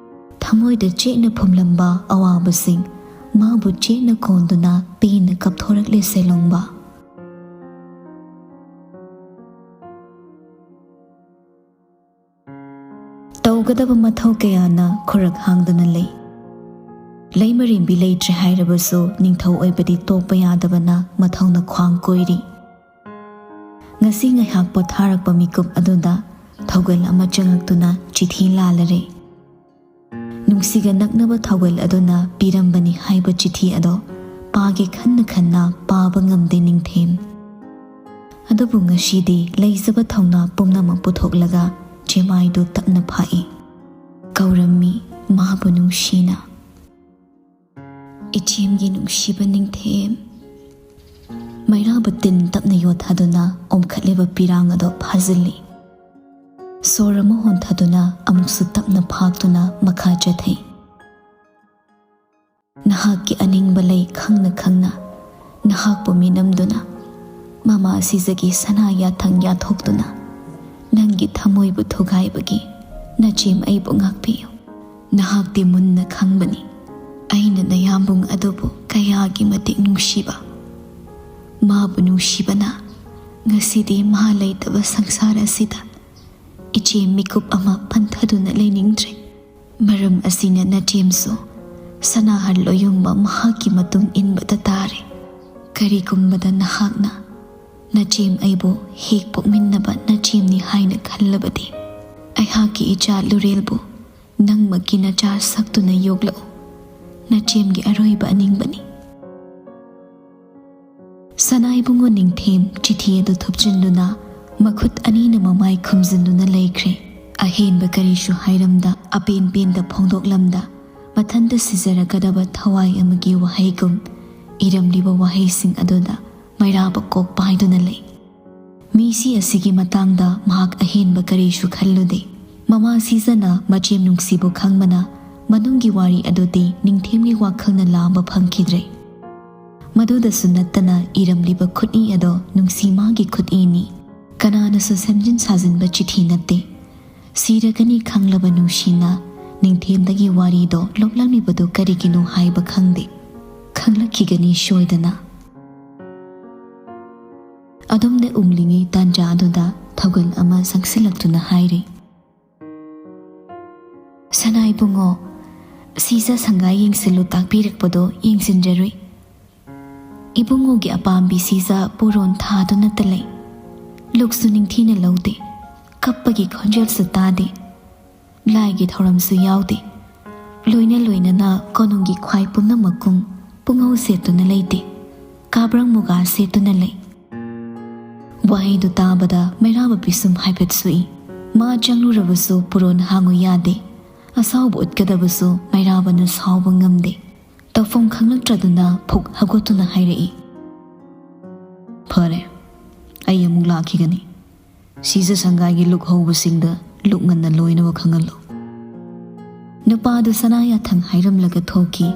ꯊꯃꯣꯏꯗ ꯆꯦꯠꯅ ꯐꯨꯝꯂꯝꯕ ꯑꯋꯥꯕꯁꯤꯡ ꯃꯥꯕꯨ ꯆꯦꯠꯅ ꯀꯣꯟꯗꯨꯅ ꯄꯦꯟꯅ ꯀꯞꯊꯣꯔꯛꯂꯦ ꯁꯦꯂꯣꯡꯕ꯫ ꯇꯧꯒꯗꯕ ꯃꯊꯧ ꯀꯌꯥꯅ ꯈꯨꯔꯛ ꯍꯥꯡꯗꯨꯅ ꯂꯩ꯫ ꯂꯩꯃꯔꯦꯝꯕꯤ ꯂꯩꯇ꯭ꯔꯦ ꯍꯥꯏꯔꯕꯁꯨ ꯅꯤꯡꯊꯧ ꯑꯣꯏꯕꯗꯤ ꯇꯣꯛꯄ ꯌꯥꯗꯕꯅ ꯃꯊꯧꯅ ꯈ꯭ꯋꯥꯡ ꯀꯣꯏꯔꯤ꯫ ꯉꯁꯤ ꯉꯥꯏꯍꯥꯛ ꯄꯣꯊꯥꯔꯛꯄ ꯃꯤꯀꯨꯞ ꯑꯗꯨꯗ ꯊꯧꯒꯜ ꯑꯃ ꯆꯪꯉꯛꯇꯨꯅ ꯆꯤꯊꯤ ꯂꯥꯜꯂꯔꯦ꯫ ꯅꯨꯡꯁꯤꯒ ꯅꯛꯅꯕ ꯊꯧꯒꯜ ꯑꯗꯨꯅ ꯄꯤꯔꯝꯕꯅꯤ ꯍꯥꯏꯕ ꯆꯤꯊꯤ ꯑꯗꯣ ꯄꯥꯒꯦ ꯈꯟꯅ ꯈꯟꯅ ꯄꯥꯕ ꯉꯝꯗꯦ ꯅꯤꯡꯊꯦꯝ꯫ ꯑꯗꯨꯕꯨ ꯉꯁꯤꯗꯤ ꯂꯩꯖꯕ ꯊꯧꯅꯥ ꯄꯨꯝꯅꯃꯛ ꯄꯨꯊꯣꯛꯂꯒ ꯆꯦꯃꯥꯏꯗꯨ ꯇꯞꯅ ꯐꯥꯛꯏ꯫ ꯀꯧꯔꯝꯃꯤ ꯃꯥꯕꯨ ꯅꯨꯡꯁꯤꯅ꯫ ꯏꯆꯦꯝꯒꯤ ꯅꯨꯡꯁꯤꯕ ꯅꯤꯡꯊꯦꯝ꯫ ꯃꯩꯔꯥꯕ ꯇꯤꯟ ꯇꯞꯅ ꯌꯣꯠꯊꯗꯨꯅ ꯑꯣꯝꯈꯠꯂꯤꯕ ꯄꯤꯔꯥꯡ ꯑꯗꯣ ꯐꯥꯖꯤꯜꯂꯤ꯫ ꯁꯣꯔ ꯑꯃ ꯍꯣꯟꯊꯗꯨꯅ ꯑꯃꯨꯛꯁꯨ ꯇꯞꯅ ꯐꯥꯛꯇꯨꯅ ꯃꯈꯥ ꯆꯠꯊꯩ꯫ ꯅꯍꯥꯛꯀꯤ ꯑꯅꯤꯡꯕ ꯂꯩ ꯈꯪꯅ ꯈꯪꯅ, ꯅꯍꯥꯛꯄꯨ ꯃꯤꯅꯝꯗꯨꯅ, ꯃꯃꯥ ꯁꯤꯖꯒꯤ ꯁꯅꯥ ꯌꯥꯊꯪ ꯌꯥꯊꯣꯛꯇꯨꯅ, ꯅꯪꯒꯤ ꯊꯃꯣꯏꯕꯨ ꯊꯨꯒꯥꯏꯕꯒꯤ ꯅꯆꯦꯝ ꯑꯩꯕꯨ ꯉꯥꯛꯄꯤꯌꯨ꯫ ꯅꯍꯥꯛꯇꯤ ꯃꯨꯟꯅ ꯈꯪꯕꯅꯤ ꯑꯩꯅ ꯅꯌꯥꯝꯕꯨꯡ ꯑꯗꯨꯕꯨ ꯀꯌꯥꯒꯤ ꯃꯇꯤꯛ ꯅꯨꯡꯁꯤꯕ꯫ ꯃꯥꯕꯨ ꯅꯨꯡꯁꯤꯕꯅ ꯉꯁꯤꯗꯤ ꯃꯥ ꯂꯩꯇꯕ ꯁꯪꯁꯥꯔ ꯑꯁꯤꯗ ꯏꯆꯦꯝ ꯃꯤꯀꯨꯞ ꯑꯃ ꯄꯟꯊꯗꯨꯅ ꯂꯩꯅꯤꯡꯗ꯭ꯔꯦ꯫ ꯃꯔꯝ ꯑꯁꯤꯅ ꯅꯆꯦꯝꯁꯨ ꯁꯅꯥꯍꯟ ꯂꯣꯌꯨꯡꯕ ꯃꯍꯥꯛꯀꯤ ꯃꯇꯨꯡ ꯏꯟꯕꯗ ꯇꯥꯔꯦ꯫ "ꯀꯔꯤꯒꯨꯝꯕꯗ ꯅꯍꯥꯛꯅ ꯅꯆꯦꯝ ꯑꯩꯕꯨ ꯍꯦꯛ ꯄꯣꯛꯃꯤꯟꯅꯕ ꯅꯆꯦꯝꯅꯤ ꯍꯥꯏꯅ ꯈꯜꯂꯕꯗꯤ, ꯑꯩꯍꯥꯛꯀꯤ ꯏꯆꯥ ꯂꯨꯔꯦꯜꯕꯨ ꯅꯪꯃꯛꯀꯤ ꯅꯆꯥ ꯁꯛꯇꯨꯅ ꯌꯣꯛꯂꯛꯎ꯫ ꯅꯆꯦꯝꯒꯤ ꯑꯔꯣꯏꯕ ꯑꯅꯤꯡꯕꯅꯤ꯫" ꯁꯅꯥ ꯏꯕꯨꯡꯉꯣ ꯅꯤꯡꯊꯦꯝ ꯆꯤꯊꯤ ꯑꯗꯨ ꯊꯨꯞꯆꯤꯟꯗꯨꯅ ꯃꯈꯨꯠ ꯑꯅꯤꯅ ꯃꯃꯥꯏ ꯈꯨꯝꯖꯤꯟꯗꯨꯅ ꯂꯩꯈ꯭ꯔꯦ꯫ ꯑꯍꯦꯟꯕ ꯀꯔꯤꯁꯨ ꯍꯥꯏꯔꯝꯗ, ꯑꯄꯦꯟ ꯄꯦꯟꯗ ꯐꯣꯡꯗꯣꯛꯂꯝꯗ, ꯃꯊꯟꯇ ꯁꯤꯖꯔꯒꯗꯕ ꯊꯋꯥꯏ ꯑꯃꯒꯤ ꯋꯥꯍꯩꯒꯨꯝ ꯏꯔꯝꯂꯤꯕ ꯋꯥꯍꯩꯁꯤꯡ ꯑꯗꯨꯗ ꯃꯩꯔꯥꯕ ꯀꯣꯛ ꯄꯥꯏꯗꯨꯅ ꯂꯩ꯫ ꯃꯤꯁꯤ ꯑꯁꯤꯒꯤ ꯃꯇꯥꯡꯗ ꯃꯍꯥꯛ ꯑꯍꯦꯟꯕ ꯀꯔꯤꯁꯨ ꯈꯜꯂꯨꯗꯦ꯫ ꯃꯃꯥ ꯁꯤꯖꯅ ꯃꯆꯦꯝ ꯅꯨꯡꯁꯤꯕꯨ ꯈꯪꯕꯅ ꯃꯅꯨꯡꯒꯤ ꯋꯥꯔꯤ ꯑꯗꯨꯗꯤ ꯅꯤꯡꯊꯦꯝꯒꯤ ꯋꯥꯈꯜꯅ ꯂꯥꯝꯕ ꯐꯪꯈꯤꯗ꯭ꯔꯦ꯫ ꯃꯗꯨꯗꯁꯨ ꯅꯠꯇꯅ ꯏꯔꯝꯂꯤꯕ ꯈꯨꯠꯏ ꯑꯗꯣ ꯅꯨꯡꯁꯤ ꯃꯥꯒꯤ ꯈꯨꯠꯏꯅꯤ꯫ ꯀꯅꯥꯅꯁꯨ ꯁꯦꯝꯖꯤꯟ ꯁꯥꯖꯤꯟꯕ ꯆꯤꯊꯤ ꯅꯠꯇꯦ꯫ ꯁꯤꯔꯒꯅꯤ ꯈꯪꯂꯕ ꯅꯨꯡꯁꯤꯅ ꯅꯤꯡꯊꯦꯝꯗꯒꯤ ꯋꯥꯔꯤꯗꯣ ꯂꯣꯛꯂꯝꯂꯤꯕꯗꯨ ꯀꯔꯤꯒꯤꯅꯣ ꯍꯥꯏꯕ ꯈꯪꯗꯦ꯫ ꯈꯪꯂꯛꯈꯤꯒꯅꯤ ꯁꯣꯏꯗꯅ꯫ ꯑꯗꯨꯝꯅ ꯎꯪꯂꯤꯉꯩ ꯇꯥꯟꯖꯥ ꯑꯗꯨꯗ ꯊꯧꯒꯜ ꯑꯃ ꯆꯪꯁꯤꯜꯂꯛꯇꯨꯅ ꯍꯥꯏꯔꯦ, "ꯁꯅꯥ ꯏꯕꯨꯡꯉꯣ, ꯁꯤꯖ ꯁꯪꯒꯥꯏ ꯌꯦꯡꯁꯤꯜꯂꯨ ꯇꯥꯛꯄꯤꯔꯛꯄꯗꯣ ꯌꯦꯡꯁꯤꯟꯖꯔꯨꯏ꯫ ꯏꯕꯨꯡꯉꯣꯒꯤ ꯑꯄꯥꯝꯕꯤ ꯁꯤꯖ ꯄꯨꯔꯣꯟ ꯊꯥꯗꯨꯅꯇ ꯂꯩ꯫ ꯂꯨꯛꯁꯨ ꯅꯤꯡꯊꯤꯅ ꯂꯧꯗꯦ, ꯀꯞꯄꯒꯤ ꯈꯣꯟꯖꯦꯜꯁꯨ ꯇꯥꯗꯦ, ꯂꯥꯏꯒꯤ ꯊꯧꯔꯝꯁꯨ ꯌꯥꯎꯗꯦ꯫ ꯂꯣꯏꯅ ꯂꯣꯏꯅꯅ ꯀꯣꯅꯨꯡꯒꯤ ꯈ꯭ꯋꯥꯏ ꯄꯨꯝꯅꯃꯛꯀꯨꯝ ꯄꯨꯡꯉꯧ ꯁꯦꯠꯇꯨꯅ ꯂꯩꯇꯦ, ꯀꯥꯕ꯭ꯔꯪ ꯃꯨꯒꯥ ꯁꯦꯠꯇꯨꯅ ꯂꯩ꯫" ꯋꯥꯍꯩꯗꯨ ꯇꯥꯕꯗ ꯃꯩꯔꯥꯕ ꯄꯤꯁꯨꯝ ꯍꯥꯏꯐꯦꯠ ꯁꯨꯏ꯫ ꯃꯥ ꯆꯪꯂꯨꯔꯕꯁꯨ ꯄꯨꯔꯣꯟ ꯍꯥꯡꯉꯨ ꯌꯥꯗꯦ꯫ ꯑꯁꯥꯎꯕ ꯎꯠꯀꯗꯕꯁꯨ ꯃꯩꯔꯥꯕꯅ ꯁꯥꯎꯕ ꯉꯝꯗꯦ꯫ ꯇꯧꯐꯝ ꯈꯪꯂꯛꯇ꯭ꯔꯗꯨꯅ ꯐꯨꯛ ꯍꯧꯒꯠꯇꯨꯅ ꯍꯥꯏꯔꯛꯏ, "ꯐꯔꯦ, ꯑꯩ ꯑꯃꯨꯛ ꯂꯥꯛꯈꯤꯒꯅꯤ꯫ ꯁꯤꯖ ꯁꯪꯒꯥꯏꯒꯤ ꯂꯨꯛ ꯍꯧꯕꯁꯤꯡꯗ ꯂꯨꯛ ꯉꯟꯅ ꯂꯣꯏꯅꯕ ꯈꯪꯍꯜꯂꯨ꯫" ꯅꯨꯄꯥꯗꯨ ꯁꯅꯥ ꯌꯥꯊꯪ ꯍꯥꯏꯔꯝꯂꯒ ꯊꯣꯛꯈꯤ꯫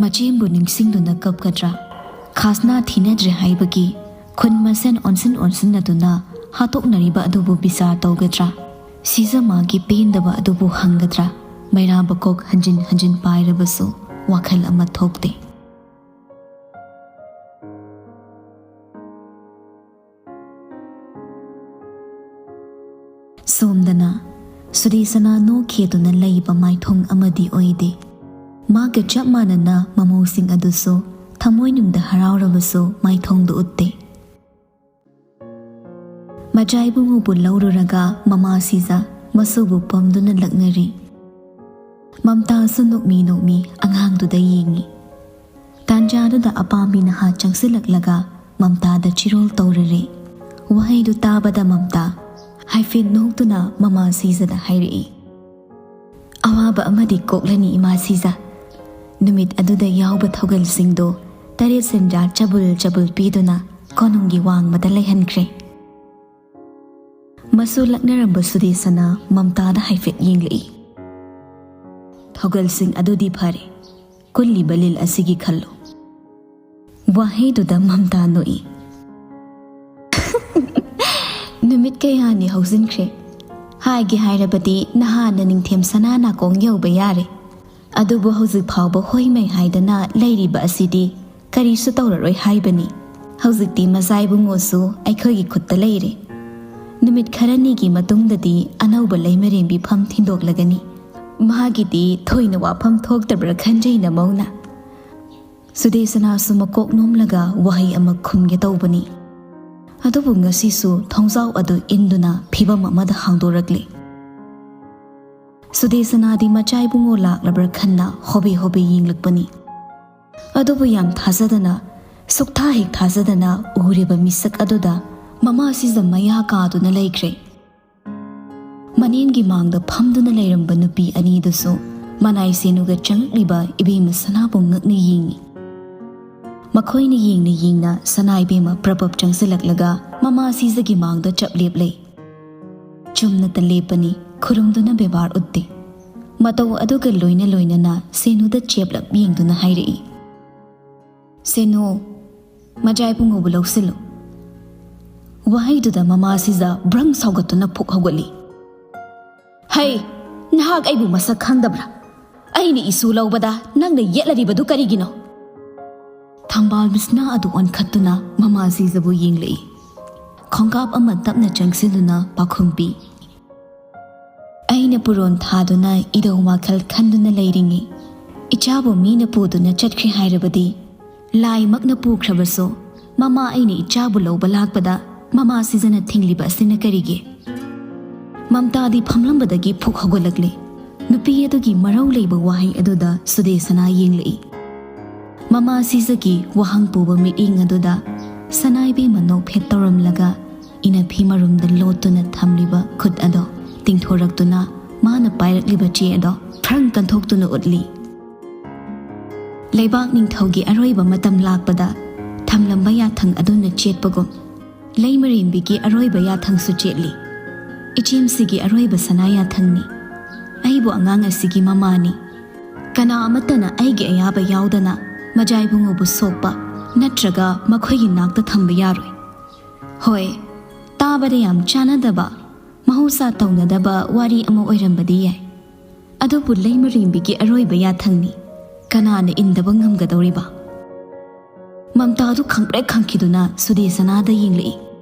ꯃꯆꯦꯝꯕꯨ ꯅꯤꯡꯁꯤꯡꯗꯨꯅ ꯀꯞꯀꯗ꯭ꯔꯥ? ꯈꯥꯖꯅꯥ ꯊꯤꯅꯗ꯭ꯔꯦ ꯍꯥꯏꯕꯒꯤ ꯈꯨꯟ ꯃꯁꯦꯟ ꯑꯣꯟꯁꯤꯟ ꯑꯣꯟꯁꯤꯟꯅꯗꯨꯅ ꯍꯥꯠꯇꯣꯛꯅꯔꯤꯕ ꯑꯗꯨꯕꯨ ꯕꯤꯆꯥꯔ ꯇꯧꯒꯗ꯭ꯔꯥ? ꯁꯤꯖ ꯃꯥꯒꯤ ꯄꯦꯟꯗꯕ ꯑꯗꯨꯕꯨ ꯍꯪꯒꯗ꯭ꯔꯥ? ꯃꯩꯔꯥꯕ ꯀꯣꯛ ꯍꯟꯖꯤꯟ ꯍꯟꯖꯤꯟ ꯄꯥꯏꯔꯕꯁꯨ ꯋꯥꯈꯜ ꯑꯃ ꯊꯣꯛꯇꯦ꯫ ꯁꯣꯝꯗꯅ ꯁꯨꯗꯦꯁꯅꯥ ꯅꯣꯛꯈꯤꯗꯨꯅ ꯂꯩꯕ ꯃꯥꯏꯊꯣꯡ ꯑꯃꯗꯤ ꯑꯣꯏꯗꯦ꯫ ꯃꯥꯒ ꯆꯞ ꯃꯥꯟꯅꯅ ꯃꯃꯧꯁꯤꯡ ꯑꯗꯨꯁꯨ ꯊꯃꯣꯏꯅꯨꯡꯗ ꯍꯔꯥꯎꯔꯕꯁꯨ ꯃꯥꯏꯊꯣꯡꯗ ꯎꯠꯇꯦ꯫ ꯃꯆꯥ ꯏꯕꯨꯡꯉꯣꯕꯨ ꯂꯧꯔꯨꯔꯒ ꯃꯃꯥ ꯁꯤꯖ ꯃꯁꯨꯕꯨ ꯄꯝꯗꯨꯅ ꯂꯛꯅꯔꯤ꯫ ꯃꯝꯇꯥꯁꯨ ꯅꯣꯛꯃꯤ ꯅꯣꯛꯃꯤ ꯑꯉꯥꯡꯗꯨꯗ ꯌꯦꯡꯉꯤ꯫ ꯇꯥꯟꯖꯥꯗꯨꯗ ꯑꯄꯥꯝꯕꯤ ꯅꯍꯥ ꯆꯪꯁꯤꯜꯂꯛꯂꯒ ꯃꯝꯇꯥꯗ ꯆꯤꯔꯣꯜ ꯇꯧꯔꯔꯦ꯫ ꯋꯥꯍꯩꯗꯨ ꯇꯥꯕꯗ ꯃꯝꯇꯥ ꯍꯥꯏꯐꯦꯠ ꯅꯣꯛꯇꯨꯅ ꯃꯃꯥ ꯁꯤꯖꯗ ꯍꯥꯏꯔꯛꯏ, "ꯑꯋꯥꯕ ꯑꯃꯗꯤ ꯀꯣꯛꯂꯅꯤ ꯏꯃꯥ ꯁꯤꯖ꯫ ꯅꯨꯃꯤꯠ ꯑꯗꯨꯗ ꯌꯥꯎꯕ ꯊꯧꯒꯜꯁꯤꯡꯗꯣ ꯇꯔꯦꯠ ꯁꯦꯟꯖꯥ ꯆꯕꯨꯜ ꯆꯕꯨꯜ ꯄꯤꯗꯨꯅ ꯀꯣꯅꯨꯡꯒꯤ ꯋꯥꯡꯃꯗ ꯂꯩꯍꯟꯈ꯭ꯔꯦ꯫" ꯃꯁꯨ ꯂꯛꯅꯔꯝꯕ ꯁꯨꯗꯦꯁꯅ ꯃꯝꯇꯥꯗ ꯍꯥꯏꯐꯦꯠ ꯌꯦꯡꯂꯛꯏ꯫ "ꯊꯧꯒꯜꯁꯤꯡ ꯑꯗꯨꯗꯤ ꯐꯔꯦ, ꯀꯨꯜꯂꯤꯕ ꯂꯤꯜ ꯑꯁꯤꯒꯤ ꯈꯜꯂꯨ꯫" ꯋꯥꯍꯩꯗꯨꯗ ꯃꯝꯇꯥ ꯅꯣꯛꯏ꯫ "ꯅꯨꯃꯤꯠ ꯀꯌꯥꯅꯤ ꯍꯧꯖꯤꯟꯈ꯭ꯔꯦ꯫ ꯍꯥꯏꯒꯦ ꯍꯥꯏꯔꯕꯗꯤ ꯅꯍꯥꯟꯅ ꯅꯤꯡꯊꯦꯝ ꯁꯅꯥ ꯅꯥꯀꯣꯡ ꯌꯧꯕ ꯌꯥꯔꯦ꯫ ꯑꯗꯨꯕꯨ ꯍꯧꯖꯤꯛ ꯐꯥꯎꯕ ꯍꯣꯏꯃꯩ ꯍꯥꯏꯗꯅ ꯂꯩꯔꯤꯕ ꯑꯁꯤꯗꯤ ꯀꯔꯤꯁꯨ ꯇꯧꯔꯔꯣꯏ ꯍꯥꯏꯕꯅꯤ꯫ ꯍꯧꯖꯤꯛꯇꯤ ꯃꯆꯥ ꯏꯕꯨꯡꯉꯣꯁꯨ ꯑꯩꯈꯣꯏꯒꯤ ꯈꯨꯠꯇ ꯂꯩꯔꯦ꯫ ꯅꯨꯃꯤꯠ ꯈꯔꯅꯤꯒꯤ ꯃꯇꯨꯡꯗꯗꯤ ꯑꯅꯧꯕ ꯂꯩꯃꯔꯦꯟꯕꯤ ꯐꯝ ꯊꯤꯟꯗꯣꯛꯂꯒꯅꯤ꯫ ꯃꯥꯒꯤꯗꯤ ꯊꯣꯏꯅ ꯋꯥꯐꯝ ꯊꯣꯛꯇꯕ꯭ꯔꯥ ꯈꯟꯖꯩ ꯅꯃꯧꯅ꯫" ꯁꯨꯗꯦꯁꯅꯥꯁꯨ ꯃꯀꯣꯛ ꯅꯣꯝꯂꯒ ꯋꯥꯍꯩ ꯑꯃ ꯈꯨꯝꯒꯦ ꯇꯧꯕꯅꯤ꯫ ꯑꯗꯨꯕꯨ ꯉꯁꯤꯁꯨ ꯊꯣꯡꯖꯥꯎ ꯑꯗꯨ ꯏꯟꯗꯨꯅ ꯐꯤꯕꯝ ꯑꯃꯗ ꯍꯥꯡꯗꯣꯔꯛꯂꯦ꯫ ꯁꯨꯗꯦꯁꯅꯥꯗꯤ ꯃꯆꯥ ꯏꯕꯨꯡꯉꯣ ꯂꯥꯛꯂꯕ꯭ꯔꯥ ꯈꯟꯅ ꯍꯣꯕꯦ ꯍꯣꯕꯦ ꯌꯦꯡꯂꯛꯄꯅꯤ꯫ ꯑꯗꯨꯕꯨ ꯌꯥꯝ ꯊꯥꯖꯗꯅ, ꯁꯨꯛꯊꯥ ꯍꯦꯛ ꯊꯥꯖꯗꯅ ꯎꯔꯤꯕ ꯃꯤꯁꯛ ꯑꯗꯨꯗ ꯃꯃꯥ ꯁꯤꯖ ꯃꯌꯥ ꯀꯥꯗꯨꯅ ꯂꯩꯈ꯭ꯔꯦ꯫ ꯃꯅꯦꯝꯒꯤ ꯃꯥꯡꯗ ꯐꯝꯗꯨꯅ ꯂꯩꯔꯝꯕ ꯅꯨꯄꯤ ꯑꯅꯤꯗꯨꯁꯨ ꯃꯅꯥꯏ ꯁꯦꯅꯨꯒ ꯆꯪꯂꯛꯂꯤꯕ ꯏꯕꯦꯝꯃ ꯁꯅꯥꯕꯨ ꯉꯛꯅ ꯌꯦꯡꯏ꯫ ꯃꯈꯣꯏꯅ ꯌꯦꯡꯅ ꯌꯦꯡꯅ ꯁꯅꯥ ꯏꯕꯦꯝꯃ ꯄ꯭ꯔꯄꯞ ꯆꯪꯁꯤꯜꯂꯛꯂꯒ ꯃꯃꯥ ꯁꯤꯖꯒꯤ ꯃꯥꯡꯗ ꯆꯞ ꯂꯦꯞꯂꯦ꯫ ꯆꯨꯝꯅꯇ ꯂꯦꯞꯄꯅꯤ, ꯈꯨꯔꯨꯝꯗꯨꯅ ꯕꯦꯕꯥꯔ ꯎꯠꯇꯦ꯫ ꯃꯇꯧ ꯑꯗꯨꯒ ꯂꯣꯏꯅ ꯂꯣꯏꯅꯅ ꯁꯦꯅꯨꯗ ꯆꯦꯞꯂꯞ ꯌꯦꯡꯗꯨꯅ ꯍꯥꯏꯔꯛꯏ, "ꯁꯦꯅꯨ, ꯃꯆꯥ ꯏꯕꯨꯡꯉꯣꯕꯨ ꯂꯧꯁꯤꯜꯂꯨ꯫" ꯋꯥꯍꯩꯗꯨꯗ ꯃꯃꯥ ꯁꯤꯖ ꯕ꯭ꯔꯪ ꯁꯥꯎꯒꯠꯇꯨꯅ ꯐꯨꯛ ꯍꯧꯒꯠꯂꯤ꯫ "ꯍꯩ, ꯅꯍꯥꯛ ꯑꯩꯕꯨ ꯃꯁꯛ ꯈꯪꯗꯕ꯭ꯔꯥ? ꯑꯩꯅ ꯏꯁꯨ ꯂꯧꯕꯗ ꯅꯪꯅ ꯌꯦꯠꯂꯔꯤꯕꯗꯨ ꯀꯔꯤꯒꯤꯅꯣ?" ꯊꯝꯕꯥꯜ ꯃꯤꯁꯅꯥ ꯑꯗꯨ ꯑꯣꯟꯈꯠꯇꯨꯅ ꯃꯃꯥ ꯁꯤꯖꯕꯨ ꯌꯦꯡꯂꯛꯏ꯫ ꯈꯣꯡꯀꯥꯞ ꯑꯃ ꯇꯞꯅ ꯆꯪꯁꯤꯟꯗꯨꯅ ꯄꯥꯎꯈꯨꯝ ꯄꯤ, "ꯑꯩꯅ ꯄꯨꯔꯣꯟ ꯊꯥꯗꯨꯅ ꯏꯙꯧ ꯃꯥꯈꯜ ꯈꯟꯗꯨꯅ ꯂꯩꯔꯤꯉꯩ ꯏꯆꯥꯕꯨ ꯃꯤꯅ ꯄꯨꯗꯨꯅ ꯆꯠꯈ꯭ꯔꯦ ꯍꯥꯏꯔꯕꯗꯤ ꯂꯥꯏꯃꯛꯅ ꯄꯨꯈ꯭ꯔꯕꯁꯨ, ꯃꯃꯥ ꯑꯩꯅ ꯏꯆꯥꯕꯨ ꯂꯧꯕ ꯂꯥꯛꯄꯗ ꯃꯃꯥ ꯁꯤꯖꯅ ꯊꯤꯡꯂꯤꯕ ꯑꯁꯤꯅ ꯀꯔꯤꯒꯤ? ꯃꯝꯇꯥꯗꯤ ꯐꯝꯂꯝꯕꯗꯒꯤ ꯐꯨꯛ ꯍꯧꯒꯠꯂꯛꯂꯦ꯫ ꯅꯨꯄꯤ ꯑꯗꯨꯒꯤ ꯃꯔꯧ ꯂꯩꯕ ꯋꯥꯍꯩ ꯑꯗꯨꯗ ꯁꯨꯗꯦꯁꯅꯥ ꯌꯦꯡꯂꯛꯏ꯫ ꯃꯃꯥ ꯁꯤꯖꯒꯤ ꯋꯥꯍꯪ ꯄꯨꯕ ꯃꯤꯠꯌꯦꯡ ꯑꯗꯨꯗ ꯁꯅꯥꯏꯕꯦꯝꯃ ꯅꯣꯛꯐꯦꯠ ꯇꯧꯔꯝꯂꯒ ꯏꯅꯐꯤ ꯃꯔꯨꯝꯗ ꯂꯣꯠꯇꯨꯅ ꯊꯝꯂꯤꯕ ꯈꯨꯠ ꯑꯗꯣ ꯇꯤꯡꯊꯣꯔꯛꯇꯨꯅ ꯃꯥꯅ ꯄꯥꯏꯔꯛꯂꯤꯕ ꯆꯦ ꯑꯗꯣ ꯐ꯭ꯔꯪ ꯀꯟꯊꯣꯛꯇꯨꯅ ꯎꯠꯂꯤ꯫ ꯂꯩꯕꯥꯛ ꯅꯤꯡꯊꯧꯒꯤ ꯑꯔꯣꯏꯕ ꯃꯇꯝ ꯂꯥꯛꯄꯗ ꯊꯝꯂꯝꯕ ꯌꯥꯊꯪ ꯑꯗꯨꯅ ꯆꯦꯠꯄꯒꯨꯝ, ꯂꯩꯃꯔꯦꯝꯕꯤꯒꯤ ꯑꯔꯣꯏꯕ ꯌꯥꯊꯪꯁꯨ ꯆꯦꯠꯂꯤ꯫ ꯏꯆꯦꯝꯁꯤꯒꯤ ꯑꯔꯣꯏꯕ ꯁꯅꯥ ꯌꯥꯊꯪꯅꯤ꯫ ꯑꯩꯕꯨ ꯑꯉꯥꯡ ꯑꯁꯤꯒꯤ ꯃꯃꯥꯅꯤ꯫ ꯀꯅꯥ ꯑꯃꯠꯇꯅ ꯑꯩꯒꯤ ꯑꯌꯥꯕ ꯌꯥꯎꯗꯅ ꯃꯖꯥꯏꯕꯨꯡꯉꯣꯕꯨ ꯁꯣꯛꯄ ꯅꯠꯇ꯭ꯔꯒ ꯃꯈꯣꯏꯒꯤ ꯅꯥꯛꯇ ꯊꯝꯕ ꯌꯥꯔꯣꯏ꯫ ꯍꯣꯏ, ꯇꯥꯕꯗ ꯌꯥꯝ ꯆꯥꯟꯅꯗꯕ, ꯃꯍꯧꯁꯥ ꯇꯧꯅꯗꯕ ꯋꯥꯔꯤ ꯑꯃ ꯑꯣꯏꯔꯝꯕꯗꯤ ꯌꯥꯏ꯫ ꯑꯗꯨꯕꯨ ꯂꯩꯃꯔꯦꯝꯕꯤꯒꯤ ꯑꯔꯣꯏꯕ ꯌꯥꯊꯪꯅꯤ꯫ ꯀꯅꯥꯅ ꯏꯟꯗꯕ ꯉꯝꯒꯗꯧꯔꯤꯕ? ꯃꯝꯇꯥꯗꯨ ꯈꯪꯄ꯭ꯔꯦꯛ ꯈꯪꯈꯤꯗꯨꯅ ꯁꯨꯗꯦꯁꯅꯥꯗ ꯌꯦꯡꯂꯛꯏ꯫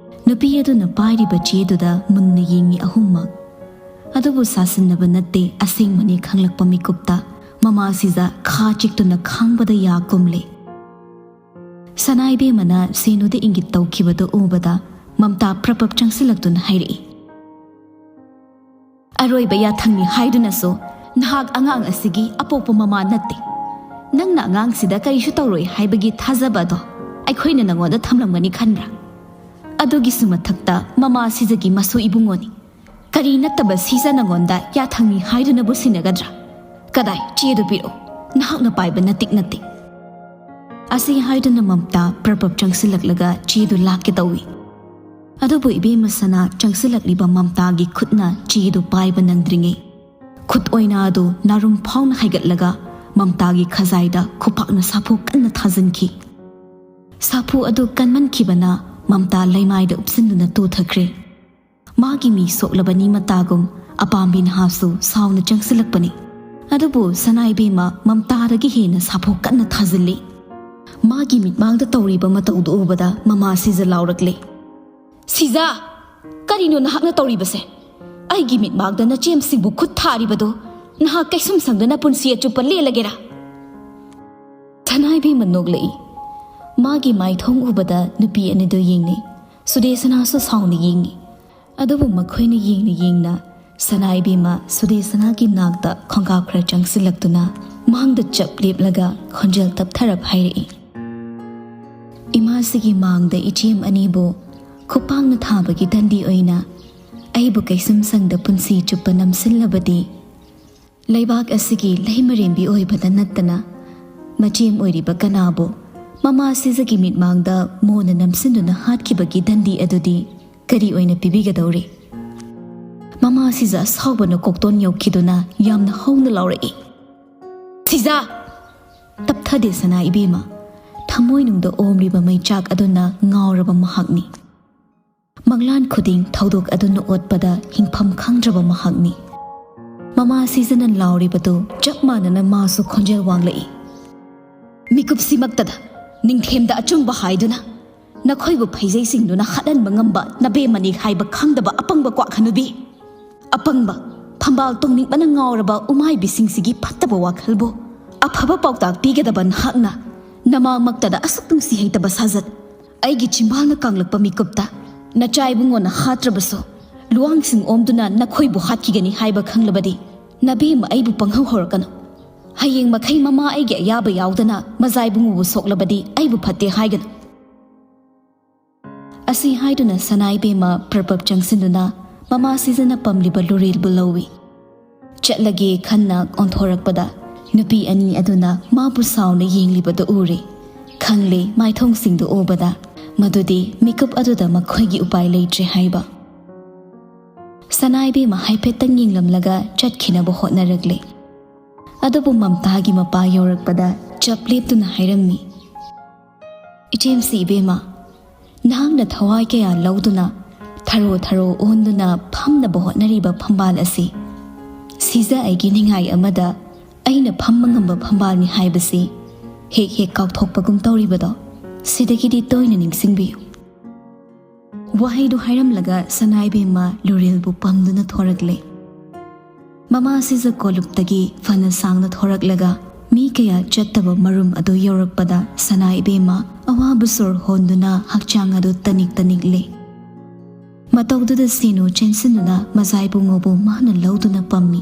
ꯅꯨꯄꯤ ꯑꯗꯨꯅ ꯄꯥꯏꯔꯤꯕ ꯆꯦꯗꯨꯗ ꯃꯨꯟꯅ ꯌꯦꯡꯉꯤ ꯑꯍꯨꯝꯃꯛ꯫ ꯑꯗꯨꯕꯨ ꯁꯥꯁꯤꯟꯅꯕ ꯅꯠꯇꯦ, ꯑꯁꯦꯡꯕꯅꯤ ꯈꯪꯂꯛꯄ ꯃꯤꯀꯨꯞꯇ ꯃꯃꯥ ꯁꯤꯖ ꯈꯥ ꯆꯤꯛꯇꯨꯅ ꯈꯥꯡꯕꯗ ꯌꯥ ꯀꯨꯝꯂꯦ꯫ ꯁꯅꯥꯏꯕꯦꯝꯃꯅ ꯁꯦꯅꯨꯗ ꯏꯪꯒꯤꯠ ꯇꯧꯈꯤꯕꯗꯨ ꯎꯕꯗ ꯃꯝꯇꯥ ꯄ꯭ꯔꯞ ꯄ꯭ꯔꯞ ꯆꯪꯁꯤꯜꯂꯛꯇꯨꯅ ꯍꯥꯏꯔꯛꯏ, "ꯑꯔꯣꯏꯕ ꯌꯥꯊꯪꯅꯤ ꯍꯥꯏꯗꯨꯅꯁꯨ ꯅꯍꯥꯛ ꯑꯉꯥꯡ ꯑꯁꯤꯒꯤ ꯑꯄꯣꯛꯄ ꯃꯃꯥ ꯅꯠꯇꯦ꯫ ꯅꯪꯅ ꯑꯉꯥꯡꯁꯤꯗ ꯀꯔꯤꯁꯨ ꯇꯧꯔꯣꯏ ꯍꯥꯏꯕꯒꯤ ꯊꯥꯖꯕ ꯑꯗꯣ ꯑꯩꯈꯣꯏꯅ ꯅꯉꯣꯟꯗ ꯊꯝꯂꯝꯒꯅꯤ ꯈꯟꯕ꯭ꯔꯥ? ꯑꯗꯨꯒꯤꯁꯨ ꯃꯊꯛꯇ ꯃꯃꯥ ꯁꯤꯖꯒꯤ ꯃꯁꯨ ꯏꯕꯨꯡꯉꯣꯅꯤ꯫ ꯀꯔꯤ ꯅꯠꯇꯕ ꯁꯤꯖ ꯅꯉꯣꯟꯗ ꯌꯥꯊꯪꯅꯤ ꯍꯥꯏꯗꯨꯅꯕꯨ ꯁꯤꯟꯅꯒꯗ꯭ꯔꯥ? ꯀꯗꯥꯏ, ꯆꯦꯗꯨ ꯄꯤꯔꯛꯎ꯫ ꯅꯍꯥꯛꯅ ꯄꯥꯏꯕ ꯅꯇꯤꯛ ꯅꯠꯇꯦ꯫" ꯑꯁꯤ ꯍꯥꯏꯗꯨꯅ ꯃꯝꯇꯥ ꯄ꯭ꯔꯞ ꯄ꯭ꯔꯞ ꯆꯪꯁꯤꯜꯂꯛꯂꯒ ꯆꯦꯗꯨ ꯂꯥꯛꯀꯦ ꯇꯧꯏ꯫ ꯑꯗꯨꯕꯨ ꯏꯕꯦꯝꯃ ꯁꯅꯥ ꯆꯪꯁꯤꯜꯂꯛꯂꯤꯕ ꯃꯝꯇꯥꯒꯤ ꯈꯨꯠꯅ ꯆꯦꯗꯨ ꯄꯥꯏꯕ ꯅꯪꯗ꯭ꯔꯤꯉꯩ, ꯈꯨꯠ ꯑꯣꯏꯅ ꯑꯗꯨ ꯅꯥꯔꯨꯝ ꯐꯥꯎꯅ ꯍꯥꯏꯒꯠꯂꯒ ꯃꯝꯇꯥꯒꯤ ꯈꯖꯥꯏꯗ ꯈꯨꯄꯥꯛꯅ ꯁꯥꯐꯨ ꯀꯟꯅ ꯊꯥꯖꯤꯟꯈꯤ꯫ ꯁꯥꯐꯨ ꯑꯗꯨ ꯀꯟꯃꯟꯈꯤꯕꯅ ꯃꯝꯇꯥ ꯂꯩꯃꯥꯏꯗ ꯎꯞꯁꯤꯟꯗꯨꯅ ꯇꯨꯊꯈ꯭ꯔꯦ꯫ ꯃꯥꯒꯤ ꯃꯤ ꯁꯣꯛꯂꯕꯅꯤ ꯃꯇꯥꯒꯨꯝ ꯑꯄꯥꯝꯕꯤ ꯅꯍꯥꯁꯨ ꯁꯥꯎꯅ ꯆꯪꯁꯤꯜꯂꯛꯄꯅꯤ꯫ ꯑꯗꯨꯕꯨ ꯁꯅꯥꯏꯕꯦꯝꯃ ꯃꯝꯇꯥꯗꯒꯤ ꯍꯦꯟꯅ ꯁꯥꯐꯨ ꯀꯟꯅ ꯊꯥꯖꯤꯜꯂꯤ꯫ ꯃꯥꯒꯤ ꯃꯤꯠꯃꯥꯡꯗ ꯇꯧꯔꯤꯕ ꯃꯇꯧꯗꯨ ꯎꯕꯗ ꯃꯃꯥ ꯁꯤꯖ ꯂꯥꯎꯔꯛꯂꯦ, "ꯁꯤꯖ! ꯀꯔꯤꯅꯣ ꯅꯍꯥꯛꯅ ꯇꯧꯔꯤꯕꯁꯦ? ꯑꯩꯒꯤ ꯃꯤꯠꯃꯥꯡꯗ ꯅꯆꯦꯝꯁꯤꯡꯕꯨ ꯈꯨꯠ ꯊꯥꯔꯤꯕꯗꯨ ꯅꯍꯥꯛ ꯀꯩꯁꯨꯝ ꯁꯪꯗꯅ ꯄꯨꯟꯁꯤ ꯑꯆꯨꯞꯄ ꯂꯦꯜꯂꯒꯦꯔꯥ?" ꯁꯅꯥꯏꯕꯦꯝꯃ ꯅꯣꯛꯂꯛꯏ꯫ ꯃꯥꯒꯤ ꯃꯥꯏꯊꯣꯡ ꯎꯕꯗ ꯅꯨꯄꯤ ꯑꯅꯤꯗꯨ ꯌꯦꯡꯅꯩ꯫ ꯁꯨꯗꯦꯁꯅꯥꯁꯨ ꯁꯥꯎꯅ ꯌꯦꯡꯉꯤ꯫ ꯑꯗꯨꯕꯨ ꯃꯈꯣꯏꯅ ꯌꯦꯡꯅ ꯌꯦꯡꯅ ꯁꯅꯥ ꯏꯕꯦꯝꯃ ꯁꯨꯗꯦꯁꯅꯥꯒꯤ ꯅꯥꯛꯇ ꯈꯣꯡꯀꯥꯞ ꯈꯔ ꯆꯪꯁꯤꯜꯂꯛꯇꯨꯅ ꯃꯥꯡꯗ ꯆꯞ ꯂꯦꯞꯂꯒ ꯈꯣꯟꯖꯦꯜ ꯇꯞꯊꯔꯞ ꯍꯥꯏꯔꯛꯏ, "ꯏꯃꯥꯁꯤꯒꯤ ꯃꯥꯡꯗ ꯏꯆꯦꯝ ꯑꯅꯤꯕꯨ ꯈꯨꯄꯥꯛꯅ ꯊꯥꯕꯒꯤ ꯗꯟꯗꯤ ꯑꯣꯏꯅ ꯑꯩꯕꯨ ꯀꯩꯁꯨꯝꯁꯪꯗ ꯄꯨꯟꯁꯤ ꯆꯨꯞꯄ ꯅꯝꯁꯤꯜꯂꯕꯗꯤ, ꯂꯩꯕꯥꯛ ꯑꯁꯤꯒꯤ ꯂꯩꯃꯔꯦꯝꯕꯤ ꯑꯣꯏꯕꯗ ꯅꯠꯇꯅ ꯃꯆꯦꯝ ꯑꯣꯏꯔꯤꯕ ꯀꯅꯥꯕꯨ ꯃꯃꯥ ꯁꯤꯖꯒꯤ ꯃꯤꯠꯃꯥꯡꯗ ꯃꯣꯟꯅ ꯅꯝꯁꯤꯟꯗꯨꯅ ꯍꯥꯠꯈꯤꯕꯒꯤ ꯗꯟꯗꯤ ꯑꯗꯨꯗꯤ ꯀꯔꯤ ꯑꯣꯏꯅ ꯄꯤꯕꯤꯒꯗꯧꯔꯤ?" ꯃꯃꯥ ꯁꯤꯖ ꯑꯁꯥꯎꯕꯅ ꯀꯣꯛꯇꯣꯟ ꯌꯧꯈꯤꯗꯨꯅ ꯌꯥꯝꯅ ꯍꯧꯅ ꯂꯥꯎꯔꯛꯏ, "ꯁꯤꯖ!" ꯇꯞꯊꯗꯦ ꯁꯅꯥ ꯏꯕꯦꯝꯃ꯫ ꯊꯃꯣꯏꯅꯨꯡꯗ ꯑꯣꯝꯂꯤꯕ ꯃꯩꯆꯥꯛ ꯑꯗꯨꯅ ꯉꯥꯎꯔꯕ ꯃꯍꯥꯛꯅꯤ꯫ ꯃꯪꯂꯥꯟ ꯈꯨꯗꯤꯡ ꯊꯧꯗꯣꯛ ꯑꯗꯨꯅ ꯑꯣꯠꯄꯗ ꯍꯤꯡꯐꯝ ꯈꯪꯗ꯭ꯔꯕ ꯃꯍꯥꯛꯅꯤ꯫ ꯃꯃꯥ ꯁꯤꯖꯅ ꯂꯥꯎꯔꯤꯕꯗꯨ ꯆꯞ ꯃꯥꯟꯅꯅ ꯃꯥꯁꯨ ꯈꯣꯟꯖꯦꯜ ꯋꯥꯡꯂꯛꯏ, "ꯃꯤꯀꯨꯞꯁꯤꯃꯛꯇꯗ ꯅꯤꯡꯊꯦꯝꯗ ꯑꯆꯨꯝꯕ ꯍꯥꯏꯗꯨꯅ ꯅꯈꯣꯏꯕꯨ ꯐꯩꯖꯩꯁꯤꯡꯗꯨꯅ ꯍꯥꯠꯍꯟꯕ ꯉꯝꯕ ꯅꯕꯦꯝꯃꯅꯤ ꯍꯥꯏꯕ ꯈꯪꯗꯕ ꯑꯄꯪꯕ ꯀ꯭ꯋꯥꯛ ꯍꯅꯨꯕꯤ! ꯑꯄꯪꯕ, ꯐꯝꯕꯥꯜ ꯇꯣꯡꯅꯤꯡꯕꯅ ꯉꯥꯎꯔꯕ ꯎꯃꯥꯏꯕꯤꯁꯤꯡꯁꯤꯒꯤ ꯐꯠꯇꯕ ꯋꯥꯈꯜꯕꯨ ꯑꯐꯕ ꯄꯥꯎꯇꯥꯛ ꯄꯤꯒꯗꯕ ꯅꯍꯥꯛꯅ ꯅꯃꯥꯃꯛꯇꯗ ꯑꯁꯨꯛ ꯅꯨꯡꯁꯤ ꯍꯩꯇꯕ ꯁꯥꯖꯠ! ꯑꯩꯒꯤ ꯆꯤꯝꯕꯥꯜꯅ ꯀꯥꯡꯂꯛꯄ ꯃꯤꯀꯨꯞꯇ ꯅꯆꯥ ꯏꯕꯨꯡꯉꯣꯅ ꯍꯥꯠꯇ꯭ꯔꯕꯁꯨ ꯂꯨꯋꯥꯡꯁꯤꯡ ꯑꯣꯝꯗꯨꯅ ꯅꯈꯣꯏꯕꯨ ꯍꯥꯠꯈꯤꯒꯅꯤ ꯍꯥꯏꯕ ꯈꯪꯂꯕꯗꯤ ꯅꯕꯦꯝꯃ ꯑꯩꯕꯨ ꯄꯪꯍꯧ ꯍꯧꯔꯛꯀꯅꯨ꯫ ꯍꯌꯦꯡ ꯃꯈꯩ ꯃꯃꯥ ꯑꯩꯒꯤ ꯑꯌꯥꯕ ꯌꯥꯎꯗꯅ ꯃꯖꯥ ꯏꯕꯨꯡꯉꯣꯕꯨ ꯁꯣꯛꯂꯕꯗꯤ ꯑꯩꯕꯨ ꯐꯠꯇꯦ ꯍꯥꯏꯒꯅꯨ꯫" ꯑꯁꯤ ꯍꯥꯏꯗꯨꯅ ꯁꯅꯥ ꯏꯕꯦꯝꯃ ꯄ꯭ꯔꯄꯞ ꯆꯪꯁꯤꯟꯗꯨꯅ ꯃꯃꯥ ꯁꯤꯖꯅ ꯄꯝꯂꯤꯕ ꯂꯨꯔꯦꯜꯕꯨ ꯂꯧꯏ꯫ ꯆꯠꯂꯒꯦ ꯈꯟꯅ ꯑꯣꯟꯊꯣꯔꯛꯄꯗ ꯅꯨꯄꯤ ꯑꯅꯤ ꯑꯗꯨꯅ ꯃꯥꯕꯨ ꯁꯥꯎꯅ ꯌꯦꯡꯂꯤꯕꯗꯨ ꯎꯔꯦ꯫ ꯈꯪꯂꯦ ꯃꯥꯏꯊꯣꯡꯁꯤꯡꯗꯨ ꯎꯕꯗ ꯃꯗꯨꯗꯤ ꯃꯤꯀꯨꯞ ꯑꯗꯨꯗ ꯃꯈꯣꯏꯒꯤ ꯎꯄꯥꯏ ꯂꯩꯇ꯭ꯔꯦ ꯍꯥꯏꯕ꯫ ꯁꯅꯥ ꯏꯕꯦꯝꯃ ꯍꯥꯏꯐꯦꯠꯇꯪ ꯌꯦꯡꯂꯝꯂꯒ ꯆꯠꯈꯤꯅꯕ ꯍꯣꯠꯅꯔꯛꯂꯦ꯫ ꯑꯗꯨꯕꯨ ꯃꯝꯇꯥꯒꯤ ꯃꯄꯥ ꯌꯧꯔꯛꯄꯗ ꯆꯞ ꯂꯦꯞꯇꯨꯅ ꯍꯥꯏꯔꯝꯃꯤ, "ꯏꯆꯦꯝꯁꯤ ꯏꯕꯦꯝꯃ, ꯅꯍꯥꯛꯅ ꯊꯋꯥꯏ ꯀꯌꯥ ꯂꯧꯗꯨꯅ ꯊꯔꯣ ꯊꯔꯣ ꯑꯣꯟꯗꯨꯅ ꯐꯝꯅꯕ ꯍꯣꯠꯅꯔꯤꯕ ꯐꯝꯕꯥꯜ ꯑꯁꯤ ꯁꯤꯖ ꯑꯩꯒꯤ ꯅꯤꯡꯉꯥꯏ ꯑꯃꯗ ꯑꯩꯅ ꯐꯝꯕ ꯉꯝꯕ ꯐꯝꯕꯥꯜꯅꯤ ꯍꯥꯏꯕꯁꯤ ꯍꯦꯛ ꯍꯦꯛ ꯀꯥꯎꯊꯣꯛꯄꯒꯨꯝ ꯇꯧꯔꯤꯕꯗꯣ, ꯁꯤꯗꯒꯤꯗꯤ ꯇꯣꯏꯅ ꯅꯤꯡꯁꯤꯡꯕꯤꯌꯨ꯫" ꯋꯥꯍꯩꯗꯨ ꯍꯥꯏꯔꯝꯂꯒ ꯁꯅꯥ ꯏꯕꯦꯝꯃ ꯂꯨꯔꯦꯜꯕꯨ ꯄꯝꯗꯨꯅ ꯊꯣꯔꯛꯂꯦ꯫ ꯃꯃꯥ ꯁꯤꯖ ꯀꯣꯂꯨꯞꯇꯒꯤ ꯐꯅ ꯁꯥꯡꯅ ꯊꯣꯔꯛꯂꯒ ꯃꯤ ꯀꯌꯥ ꯆꯠꯇꯕ ꯃꯔꯨꯝ ꯑꯗꯨ ꯌꯧꯔꯛꯄꯗ ꯁꯅꯥ ꯏꯕꯦꯝꯃ ꯑꯋꯥꯕ ꯁꯣꯔ ꯍꯣꯟꯗꯨꯅ ꯍꯛꯆꯥꯡ ꯑꯗꯨ ꯇꯅꯤꯛ ꯇꯅꯤꯛꯂꯦ꯫ ꯃꯇꯧꯗꯨꯗ ꯁꯦꯅꯨ ꯆꯦꯟꯁꯤꯟꯗꯨꯅ ꯃꯖꯥꯏꯕꯨꯡꯉꯣꯕꯨ ꯃꯥꯅ ꯂꯧꯗꯨꯅ ꯄꯝꯃꯤ꯫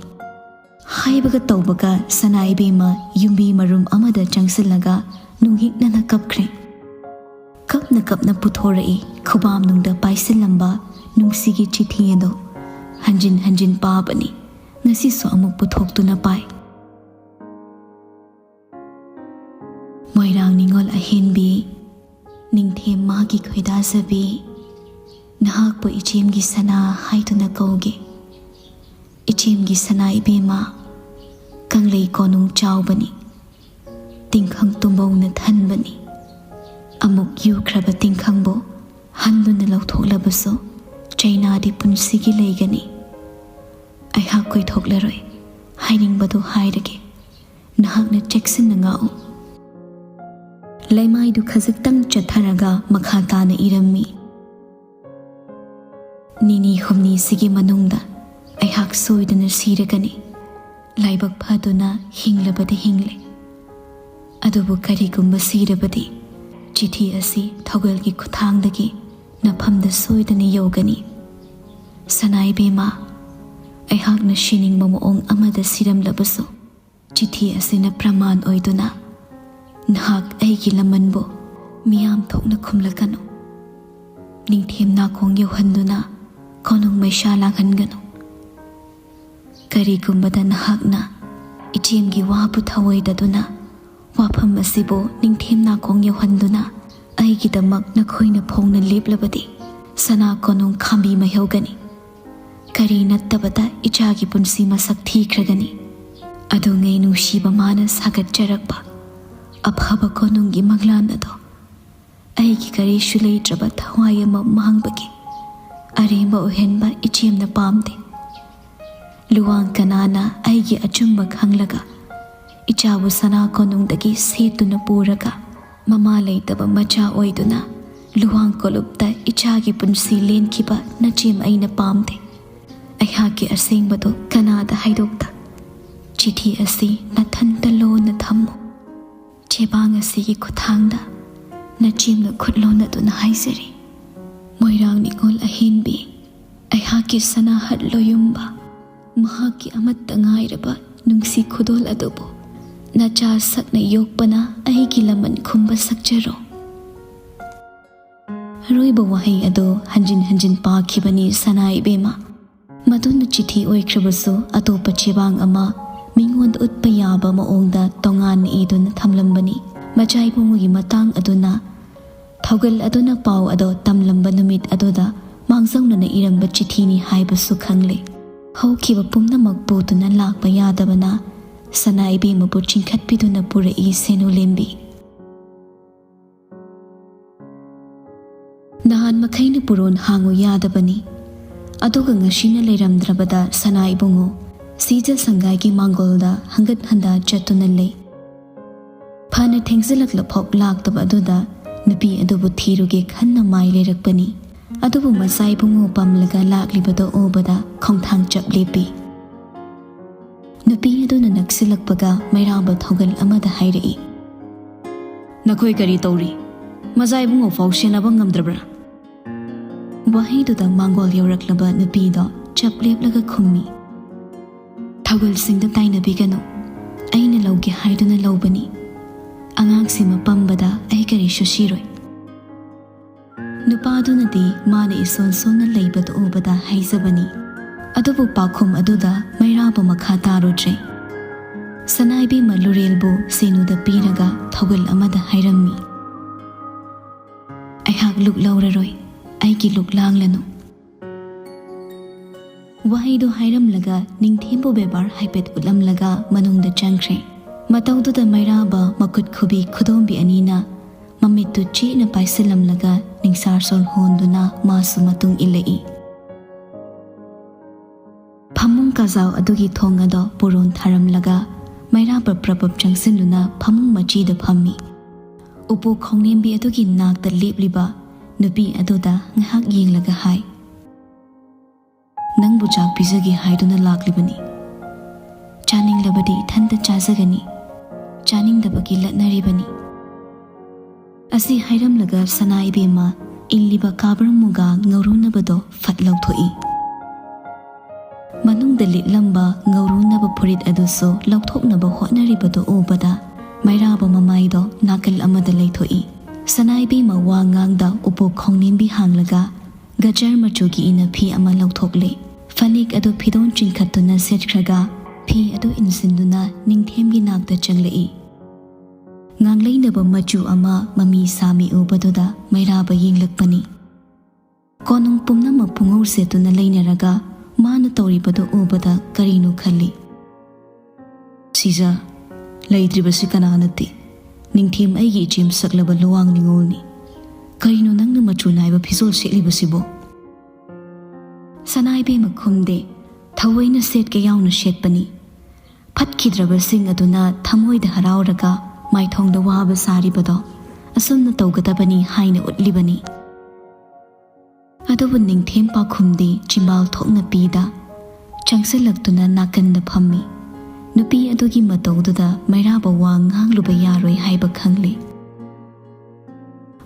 ꯍꯥꯏꯕꯒ ꯇꯧꯕꯒ ꯁꯅꯥ ꯏꯕꯦꯝꯃ ꯌꯨꯝꯕꯤ ꯃꯔꯨꯝ ꯑꯃꯗ ꯆꯪꯁꯤꯜꯂꯒ ꯅꯨꯡꯍꯤꯛꯅꯅ ꯀꯞꯈ꯭ꯔꯦ꯫ ꯀꯞꯅ ꯀꯞꯅ ꯄꯨꯊꯣꯔꯛꯏ ꯈꯨꯕꯥꯝꯅꯨꯡꯗ ꯄꯥꯏꯁꯤꯜꯂꯝꯕ ꯅꯨꯡꯁꯤꯒꯤ ꯆꯤꯊꯤ ꯑꯗꯨ꯫ ꯍꯟꯖꯤꯟ ꯍꯟꯖꯤꯟ ꯄꯥꯕꯅꯤ꯫ ꯉꯁꯤꯁꯨ ꯑꯃꯨꯛ ꯄꯨꯊꯣꯛꯇꯨꯅ ꯄꯥꯏ꯫ ꯃꯣꯏꯔꯥꯡ ꯅꯤꯉꯣꯜ ꯑꯍꯦꯟꯕꯤ, ꯅꯤꯡꯊꯦꯝ ꯃꯥꯒꯤ ꯈꯣꯏꯗꯥꯖꯕꯤ, ꯅꯍꯥꯛꯄꯨ ꯏꯆꯦꯝꯒꯤ ꯁꯅꯥ ꯍꯥꯏꯗꯨꯅ ꯀꯧꯒꯦ꯫ ꯏꯆꯦꯝꯒꯤ ꯁꯅꯥ ꯏꯕꯦꯝꯃ, ꯀꯪꯂꯩ ꯀꯣꯅꯨꯡ ꯆꯥꯎꯕꯅꯤ, ꯇꯤꯡꯈꯪ ꯇꯨꯝꯕꯧꯅ ꯊꯟꯕꯅꯤ꯫ ꯑꯃꯨꯛ ꯌꯨꯈ꯭ꯔꯕ ꯇꯤꯡꯈꯪꯕꯨ ꯍꯟꯗꯨꯅ ꯂꯧꯊꯣꯛꯂꯕꯁꯨ ꯆꯩꯅꯥꯗꯤ ꯄꯨꯟꯁꯤꯒꯤ ꯂꯩꯒꯅꯤ꯫ ꯑꯩꯍꯥꯛ ꯀꯣꯏꯊꯣꯛꯂꯔꯣꯏ, ꯍꯥꯏꯅꯤꯡꯕꯗꯨ ꯍꯥꯏꯔꯒꯦ꯫ ꯅꯍꯥꯛꯅ ꯆꯦꯛꯁꯤꯟꯅ ꯉꯥꯛꯎ꯫ ꯂꯩꯃꯥꯏꯗꯨ ꯈꯖꯤꯛꯇꯪ ꯆꯠꯊꯔꯒ ꯃꯈꯥ ꯇꯥꯅ ꯏꯔꯝꯃꯤ꯫ ꯅꯤꯅꯤ ꯍꯨꯝꯅꯤꯁꯤꯒꯤ ꯃꯅꯨꯡꯗ ꯑꯩꯍꯥꯛ ꯁꯣꯏꯗꯅ ꯁꯤꯔꯒꯅꯤ꯫ ꯂꯥꯏꯕꯛ ꯐꯗꯨꯅ ꯍꯤꯡꯂꯕꯗꯤ ꯍꯤꯡꯂꯦ꯫ ꯑꯗꯨꯕꯨ ꯀꯔꯤꯒꯨꯝꯕ ꯁꯤꯔꯕꯗꯤ ꯆꯤꯊꯤ ꯑꯁꯤ ꯊꯧꯒꯜꯒꯤ ꯈꯨꯠꯊꯥꯡꯗꯒꯤ ꯅꯐꯝꯗ ꯁꯣꯏꯗꯅ ꯌꯧꯒꯅꯤ꯫ ꯁꯅꯥ ꯏꯕꯦꯝꯃ, ꯑꯩꯍꯥꯛꯅ ꯁꯤꯅꯤꯡꯕ ꯃꯑꯣꯡ ꯑꯃꯗ ꯁꯤꯔꯝꯂꯕꯁꯨ, ꯆꯤꯊꯤ ꯑꯁꯤꯅ ꯄ꯭ꯔꯃꯥꯟ ꯑꯣꯏꯗꯨꯅ ꯅꯍꯥꯛ ꯑꯩꯒꯤ ꯂꯃꯟꯕꯨ ꯃꯤꯌꯥꯝ ꯊꯣꯛꯅ ꯈꯨꯝꯂꯛꯀꯅꯨ꯫ ꯅꯤꯡꯊꯦꯝ ꯅꯥꯀꯣꯡ ꯌꯧꯍꯟꯗꯨꯅ ꯀꯣꯅꯨꯡ ꯃꯩꯁꯥ ꯂꯥꯡꯍꯟꯒꯅꯨ꯫ ꯀꯔꯤꯒꯨꯝꯕꯗ ꯅꯍꯥꯛꯅ ꯏꯆꯦꯝꯒꯤ ꯋꯥꯕꯨ ꯊꯑꯣꯏꯗꯗꯨꯅ ꯋꯥꯐꯝ ꯑꯁꯤꯕꯨ ꯅꯤꯡꯊꯦꯝ ꯅꯥꯀꯣꯡ ꯌꯧꯍꯟꯗꯨꯅ ꯑꯩꯒꯤꯗꯃꯛ ꯅꯈꯣꯏꯅ ꯐꯣꯡꯅ ꯂꯦꯞꯂꯕꯗꯤ ꯁꯅꯥ ꯀꯣꯅꯨꯡ ꯈꯥꯝꯕꯤ ꯃꯩꯍꯧꯒꯅꯤ꯫ ꯀꯔꯤ ꯅꯠꯇꯕꯗ ꯏꯆꯥꯒꯤ ꯄꯨꯟꯁꯤ ꯃꯁꯛ ꯊꯤꯈ꯭ꯔꯒꯅꯤ꯫ ꯑꯗꯨꯉꯩ ꯅꯨꯡꯁꯤꯕ ꯃꯥꯅ ꯁꯥꯒꯠꯆꯔꯛꯄ ꯑꯐꯕ ꯀꯣꯅꯨꯡꯒꯤ ꯃꯪꯂꯥꯟ ꯑꯗꯣ ꯑꯩꯒꯤ ꯀꯔꯤꯁꯨ ꯂꯩꯇ꯭ꯔꯕ ꯊꯋꯥꯏ ꯑꯃ ꯃꯥꯡꯕꯒꯤ ꯑꯔꯦꯝꯕ ꯑꯣꯏꯍꯟꯕ ꯏꯆꯦꯝꯅ ꯄꯥꯝꯗꯦ꯫ ꯂꯨꯋꯥꯡ ꯀꯅꯥꯅ ꯑꯩꯒꯤ ꯑꯆꯨꯝꯕ ꯈꯪꯂꯒ ꯏꯆꯥꯕꯨ ꯁꯅꯥ ꯀꯣꯅꯨꯡꯗꯒꯤ ꯁꯦꯠꯇꯨꯅ ꯄꯨꯔꯒ ꯃꯃꯥ ꯂꯩꯇꯕ ꯃꯆꯥ ꯑꯣꯏꯗꯨꯅ ꯂꯨꯋꯥꯡ ꯀꯣꯂꯨꯞꯇ ꯏꯆꯥꯒꯤ ꯄꯨꯟꯁꯤ ꯂꯦꯟꯈꯤꯕ ꯅꯆꯦꯝ ꯑꯩꯅ ꯄꯥꯝꯗꯦ꯫ ꯑꯩꯍꯥꯛꯀꯤ ꯑꯁꯦꯡꯕꯗꯨ ꯀꯅꯥꯗ ꯍꯥꯏꯗꯣꯛꯇ ꯆꯤꯊꯤ ꯑꯁꯤ ꯅꯊꯟꯇ ꯂꯣꯟꯅ ꯊꯝꯃꯨ꯫ ꯆꯦꯕꯥꯡ ꯑꯁꯤꯒꯤ ꯈꯨꯠꯊꯥꯡꯗ ꯅꯆꯦꯝꯅ ꯈꯨꯠ ꯂꯣꯟꯅꯗꯨꯅ ꯍꯥꯏꯖꯔꯤ꯫ ꯃꯣꯏꯔꯥꯡ ꯅꯤꯉꯣꯜ ꯑꯍꯦꯟꯕꯤ, ꯑꯩꯍꯥꯛꯀꯤ ꯁꯅꯥꯍꯠ ꯂꯣꯌꯨꯝꯕ, ꯃꯍꯥꯛꯀꯤ ꯑꯃꯠꯇ ꯉꯥꯏꯔꯕ ꯅꯨꯡꯁꯤ ꯈꯨꯗꯣꯜ ꯑꯗꯨꯕꯨ ꯅꯆꯥ ꯁꯛꯅ ꯌꯣꯛꯄꯅ ꯑꯩꯒꯤ ꯂꯃꯟ ꯈꯨꯝꯕ ꯁꯛꯆꯔꯣ꯫ ꯑꯔꯣꯏꯕ ꯋꯥꯍꯩ ꯑꯗꯨ ꯍꯟꯖꯤꯟ ꯍꯟꯖꯤꯟ ꯄꯥꯈꯤꯕꯅꯤ ꯁꯅꯥ ꯏꯕꯦꯝꯃ꯫ ꯃꯗꯨꯅ ꯆꯤꯊꯤ ꯑꯣꯏꯈ꯭ꯔꯕꯁꯨ ꯑꯇꯣꯞꯄ ꯆꯦꯕꯥꯡ ꯑꯃ ꯃꯤꯉꯣꯟꯗ ꯎꯠꯄ ꯌꯥꯕ ꯃꯑꯣꯡꯗ ꯇꯣꯉꯥꯟꯅ ꯏꯗꯨꯅ ꯊꯝꯂꯝꯕꯅꯤ꯫ ꯃꯆꯥ ꯏꯕꯨꯡꯉꯣꯒꯤ ꯃꯇꯥꯡ ꯑꯗꯨꯅ ꯊꯧꯒꯜ ꯑꯗꯨꯅ ꯄꯥꯎ ꯑꯗꯣ ꯇꯝꯂꯝꯕ ꯅꯨꯃꯤꯠ ꯑꯗꯨꯗ ꯃꯥꯡꯖꯧꯅꯅ ꯏꯔꯝꯕ ꯆꯤꯊꯤꯅꯤ ꯍꯥꯏꯕꯁꯨ ꯈꯪꯂꯦ꯫ ꯍꯧꯈꯤꯕ ꯄꯨꯝꯅꯃꯛ ꯄꯨꯗꯨꯅ ꯂꯥꯛꯄ ꯌꯥꯗꯕꯅ ꯁꯅꯥ ꯏꯕꯦꯝꯃꯕꯨ ꯆꯤꯡꯈꯠꯄꯤꯗꯨꯅ ꯄꯨꯔꯛꯏ ꯁꯦꯅꯨꯂꯦꯝꯕꯤ꯫ ꯅꯍꯥꯟ ꯃꯈꯩꯅ ꯄꯨꯔꯣꯟ ꯍꯥꯡꯉꯨ ꯌꯥꯗꯕꯅꯤ꯫ ꯑꯗꯨꯒ ꯉꯁꯤꯅ ꯂꯩꯔꯝꯗ꯭ꯔꯕꯗ ꯁꯅꯥ ꯏꯕꯨꯡꯉꯣ ꯁꯤꯖ ꯁꯪꯒꯥꯏꯒꯤ ꯃꯥꯡꯒꯣꯜꯗ ꯍꯪꯒꯠ ꯍꯟꯗ ꯆꯠꯇꯨꯅ ꯂꯩ꯫ ꯐꯅ ꯊꯦꯡꯖꯤꯜꯂꯛꯂꯐꯥꯎ ꯂꯥꯛꯇꯕ ꯑꯗꯨꯗ ꯅꯨꯄꯤ ꯑꯗꯨꯕꯨ ꯊꯤꯔꯨꯒꯦ ꯈꯟꯅ ꯃꯥꯏ ꯂꯩꯔꯛꯄꯅꯤ꯫ ꯑꯗꯨꯕꯨ ꯃꯆꯥ ꯏꯕꯨꯡꯉꯣ ꯄꯝꯂꯒ ꯂꯥꯛꯂꯤꯕꯗꯨ ꯎꯕꯗ ꯈꯣꯡꯊꯥꯡ ꯆꯞ ꯂꯦꯞꯄꯤ꯫ ꯅꯨꯄꯤ ꯑꯗꯨꯅ ꯅꯛꯁꯤꯜꯂꯛꯄꯒ ꯃꯩꯔꯥꯕ ꯊꯧꯒꯜ ꯑꯃꯗ ꯍꯥꯏꯔꯛꯏ, "ꯅꯈꯣꯏ ꯀꯔꯤ ꯇꯧꯔꯤ? ꯃꯆꯥ ꯏꯕꯨꯡꯉꯣ ꯐꯥꯎ ꯁꯦꯟꯅꯕ ꯉꯝꯗ꯭ꯔꯕ꯭ꯔꯥ?" ꯋꯥꯍꯩꯗꯨꯗ ꯃꯥꯡꯒꯣꯜ ꯌꯧꯔꯛꯂꯕ ꯅꯨꯄꯤꯗꯣ ꯆꯞ ꯂꯦꯞꯂꯒ ꯈꯨꯝꯃꯤ, "ꯊꯧꯒꯜꯁꯤꯡꯗ ꯇꯥꯏꯅꯕꯤꯒꯅꯨ꯫ ꯑꯩꯅ ꯂꯧꯒꯦ ꯍꯥꯏꯗꯨꯅ ꯂꯧꯕꯅꯤ꯫ ꯑꯉꯥꯡꯁꯤꯃ ꯄꯝꯕꯗ ꯑꯩ ꯀꯔꯤꯁꯨ ꯁꯤꯔꯣꯏ꯫" ꯅꯨꯄꯥꯗꯨꯅꯗꯤ ꯃꯥꯅ ꯏꯁꯣꯟ ꯁꯣꯟꯅ ꯂꯩꯕꯗꯨ ꯎꯕꯗ ꯍꯥꯏꯖꯕꯅꯤ꯫ ꯑꯗꯨꯕꯨ ꯄꯥꯎꯈꯨꯝ ꯑꯗꯨꯗ ꯃꯩꯔꯥꯕ ꯃꯈꯥ ꯇꯥꯔꯨꯗ꯭ꯔꯦ꯫ ꯁꯅꯥꯏꯕꯦꯝꯃ ꯂꯨꯔꯦꯜꯕꯨ ꯁꯦꯅꯨꯗ ꯄꯤꯔꯒ ꯊꯧꯒꯜ ꯑꯃꯗ ꯍꯥꯏꯔꯝꯃꯤ, "ꯑꯩꯍꯥꯛ ꯂꯨꯛ ꯂꯧꯔꯔꯣꯏ, ꯑꯩꯒꯤ ꯂꯨꯛ ꯂꯥꯡꯂꯅꯨ꯫" ꯋꯥꯍꯩꯗꯨ ꯍꯥꯏꯔꯝꯂꯒ ꯅꯤꯡꯊꯦꯝꯕꯨ ꯕꯦꯕꯥꯔ ꯍꯥꯏꯐꯦꯠ ꯎꯠꯂꯝꯂꯒ ꯃꯅꯨꯡꯗ ꯆꯪꯈ꯭ꯔꯦ꯫ ꯃꯇꯧꯗꯨꯗ ꯃꯩꯔꯥꯕ ꯃꯈꯨꯠ ꯈꯨꯕꯤ ꯈꯨꯗꯣꯝꯕꯤ ꯑꯅꯤꯅ ꯃꯃꯤꯠꯇꯨ ꯆꯦꯠꯅ ꯄꯥꯏꯁꯤꯜꯂꯝꯂꯒ ꯅꯤꯡꯁꯥꯔ ꯁꯣꯔ ꯍꯣꯟꯗꯨꯅ ꯃꯥꯁꯨ ꯃꯇꯨꯡ ꯏꯜꯂꯛꯏ꯫ ꯐꯃꯨꯡ ꯀꯥꯖꯥꯎ ꯑꯗꯨꯒꯤ ꯊꯣꯡ ꯑꯗꯣ ꯄꯨꯔꯣꯟ ꯊꯥꯔꯝꯂꯒ ꯃꯩꯔꯥꯕ ꯄ꯭ꯔꯄꯞ ꯆꯪꯁꯤꯟꯗꯨꯅ ꯐꯃꯨꯡ ꯃꯆꯤꯗ ꯐꯝꯃꯤ꯫ ꯎꯄꯨ ꯈꯣꯡꯅꯦꯝꯕꯤ ꯑꯗꯨꯒꯤ ꯅꯥꯛꯇ ꯂꯦꯞꯂꯤꯕ ꯅꯨꯄꯤ ꯑꯗꯨꯗ ꯉꯥꯏꯍꯥꯛ ꯌꯦꯡꯂꯒ ꯍꯥꯏ, "ꯅꯪꯕꯨ ꯆꯥꯛ ꯄꯤꯖꯒꯦ ꯍꯥꯏꯗꯨꯅ ꯂꯥꯛꯂꯤꯕꯅꯤ꯫ ꯆꯥꯅꯤꯡꯂꯕꯗꯤ ꯏꯊꯟꯇ ꯆꯥꯖꯒꯅꯤ, ꯆꯥꯅꯤꯡꯗꯕꯒꯤ ꯂꯠꯅꯔꯤꯕꯅꯤ꯫ ꯑꯁꯤ ꯍꯥꯏꯔꯝꯂꯒ ꯁꯅꯥ ꯏꯕꯦꯝꯃ ꯏꯜꯂꯤꯕ ꯀꯥꯕ꯭ꯔꯪ ꯃꯨꯒꯥ ꯉꯧꯔꯨꯅꯕꯗꯣ ꯐꯠ ꯂꯧꯊꯣꯛꯏ꯫ ꯃꯅꯨꯡꯗ ꯂꯤꯠꯂꯝꯕ ꯉꯧꯔꯨꯅꯕ ꯐꯨꯔꯤꯠ ꯑꯗꯨꯁꯨ ꯂꯧꯊꯣꯛꯅꯕ ꯍꯣꯠꯅꯔꯤꯕꯗꯨ ꯎꯕꯗ ꯃꯩꯔꯥꯕ ꯃꯃꯥꯏꯗꯣ ꯅꯥꯀꯜ ꯑꯃꯗ ꯂꯩꯊꯣꯛꯏ꯫ ꯁꯅꯥ ꯏꯕꯦꯝꯃ ꯋꯥ ꯉꯥꯡꯗ ꯎꯄꯨ ꯈꯣꯡꯅꯦꯝꯕꯤ ꯍꯥꯡꯂꯒ ꯒꯖꯔ ꯃꯆꯨꯒꯤ ꯏꯅꯐꯤ ꯑꯃ ꯂꯧꯊꯣꯛꯂꯦ꯫ ꯐꯅꯦꯛ ꯑꯗꯨ ꯐꯤꯗꯣꯟ ꯆꯤꯡꯈꯠꯇꯨꯅ ꯁꯦꯠꯈ꯭ꯔꯒ ꯐꯤ ꯑꯗꯨ ꯏꯟꯁꯤꯟꯗꯨꯅ ꯅꯤꯡꯊꯦꯝꯒꯤ ꯅꯥꯛꯇ ꯆꯪꯂꯛꯏ꯫ ꯉꯥꯡꯂꯩꯅꯕ ꯃꯆꯨ ꯑꯃ ꯃꯃꯤ ꯁꯥꯃꯤ ꯎꯕꯗꯨꯗ ꯃꯩꯔꯥꯕ ꯌꯦꯡꯂꯛꯄꯅꯤ꯫ ꯀꯣꯅꯨꯡ ꯄꯨꯝꯅꯃꯛ ꯄꯨꯡꯉꯧ ꯁꯦꯠꯇꯨꯅ ꯂꯩꯅꯔꯒ ꯃꯥꯅ ꯇꯧꯔꯤꯕꯗꯨ ꯎꯕꯗ ꯀꯔꯤꯅꯣ ꯈꯜꯂꯤ꯫ "ꯁꯤꯖ, ꯂꯩꯇ꯭ꯔꯤꯕꯁꯤ ꯀꯅꯥ ꯅꯠꯇꯦ? ꯅꯤꯡꯊꯦꯝ ꯑꯩꯒꯤ ꯏꯆꯦ ꯃꯁꯛꯂꯕ ꯂꯨꯋꯥꯡ ꯅꯤꯉꯣꯜꯅꯤ꯫ ꯀꯔꯤꯅꯣ ꯅꯪꯅ ꯃꯆꯨ ꯅꯥꯏꯕ ꯐꯤꯖꯣꯜ ꯁꯦꯠꯂꯤꯕꯁꯤꯕꯣ?" ꯁꯅꯥ ꯏꯕꯦꯝꯃ ꯈꯨꯝꯗꯦ꯫ ꯊꯑꯣꯏꯅ ꯁꯦꯠꯀꯦ ꯌꯥꯎꯅ ꯁꯦꯠꯄꯅꯤ꯫ ꯐꯠꯈꯤꯗ꯭ꯔꯕꯁꯤꯡ ꯑꯗꯨꯅ ꯊꯃꯣꯏꯗ ꯍꯔꯥꯎꯔꯒ ꯃꯥꯏꯊꯣꯡꯗ ꯋꯥꯕ ꯁꯥꯔꯤꯕꯗꯣ ꯑꯁꯨꯝꯅ ꯇꯧꯒꯗꯕꯅꯤ ꯍꯥꯏꯅ ꯎꯠꯂꯤꯕꯅꯤ꯫ ꯑꯗꯨꯕꯨ ꯅꯤꯡꯊꯦꯝ ꯄꯥꯎꯈꯨꯝꯗꯤ ꯆꯤꯝꯕꯥꯜ ꯊꯣꯛꯅ ꯄꯤꯗ ꯆꯪꯁꯤꯜꯂꯛꯇꯨꯅ ꯅꯥꯀꯟꯗ ꯐꯝꯃꯤ꯫ ꯅꯨꯄꯤ ꯑꯗꯨꯒꯤ ꯃꯇꯧꯗꯨꯗ ꯃꯩꯔꯥꯕ ꯋꯥ ꯉꯥꯡꯂꯨꯕ ꯌꯥꯔꯣꯏ ꯍꯥꯏꯕ ꯈꯪꯂꯦ꯫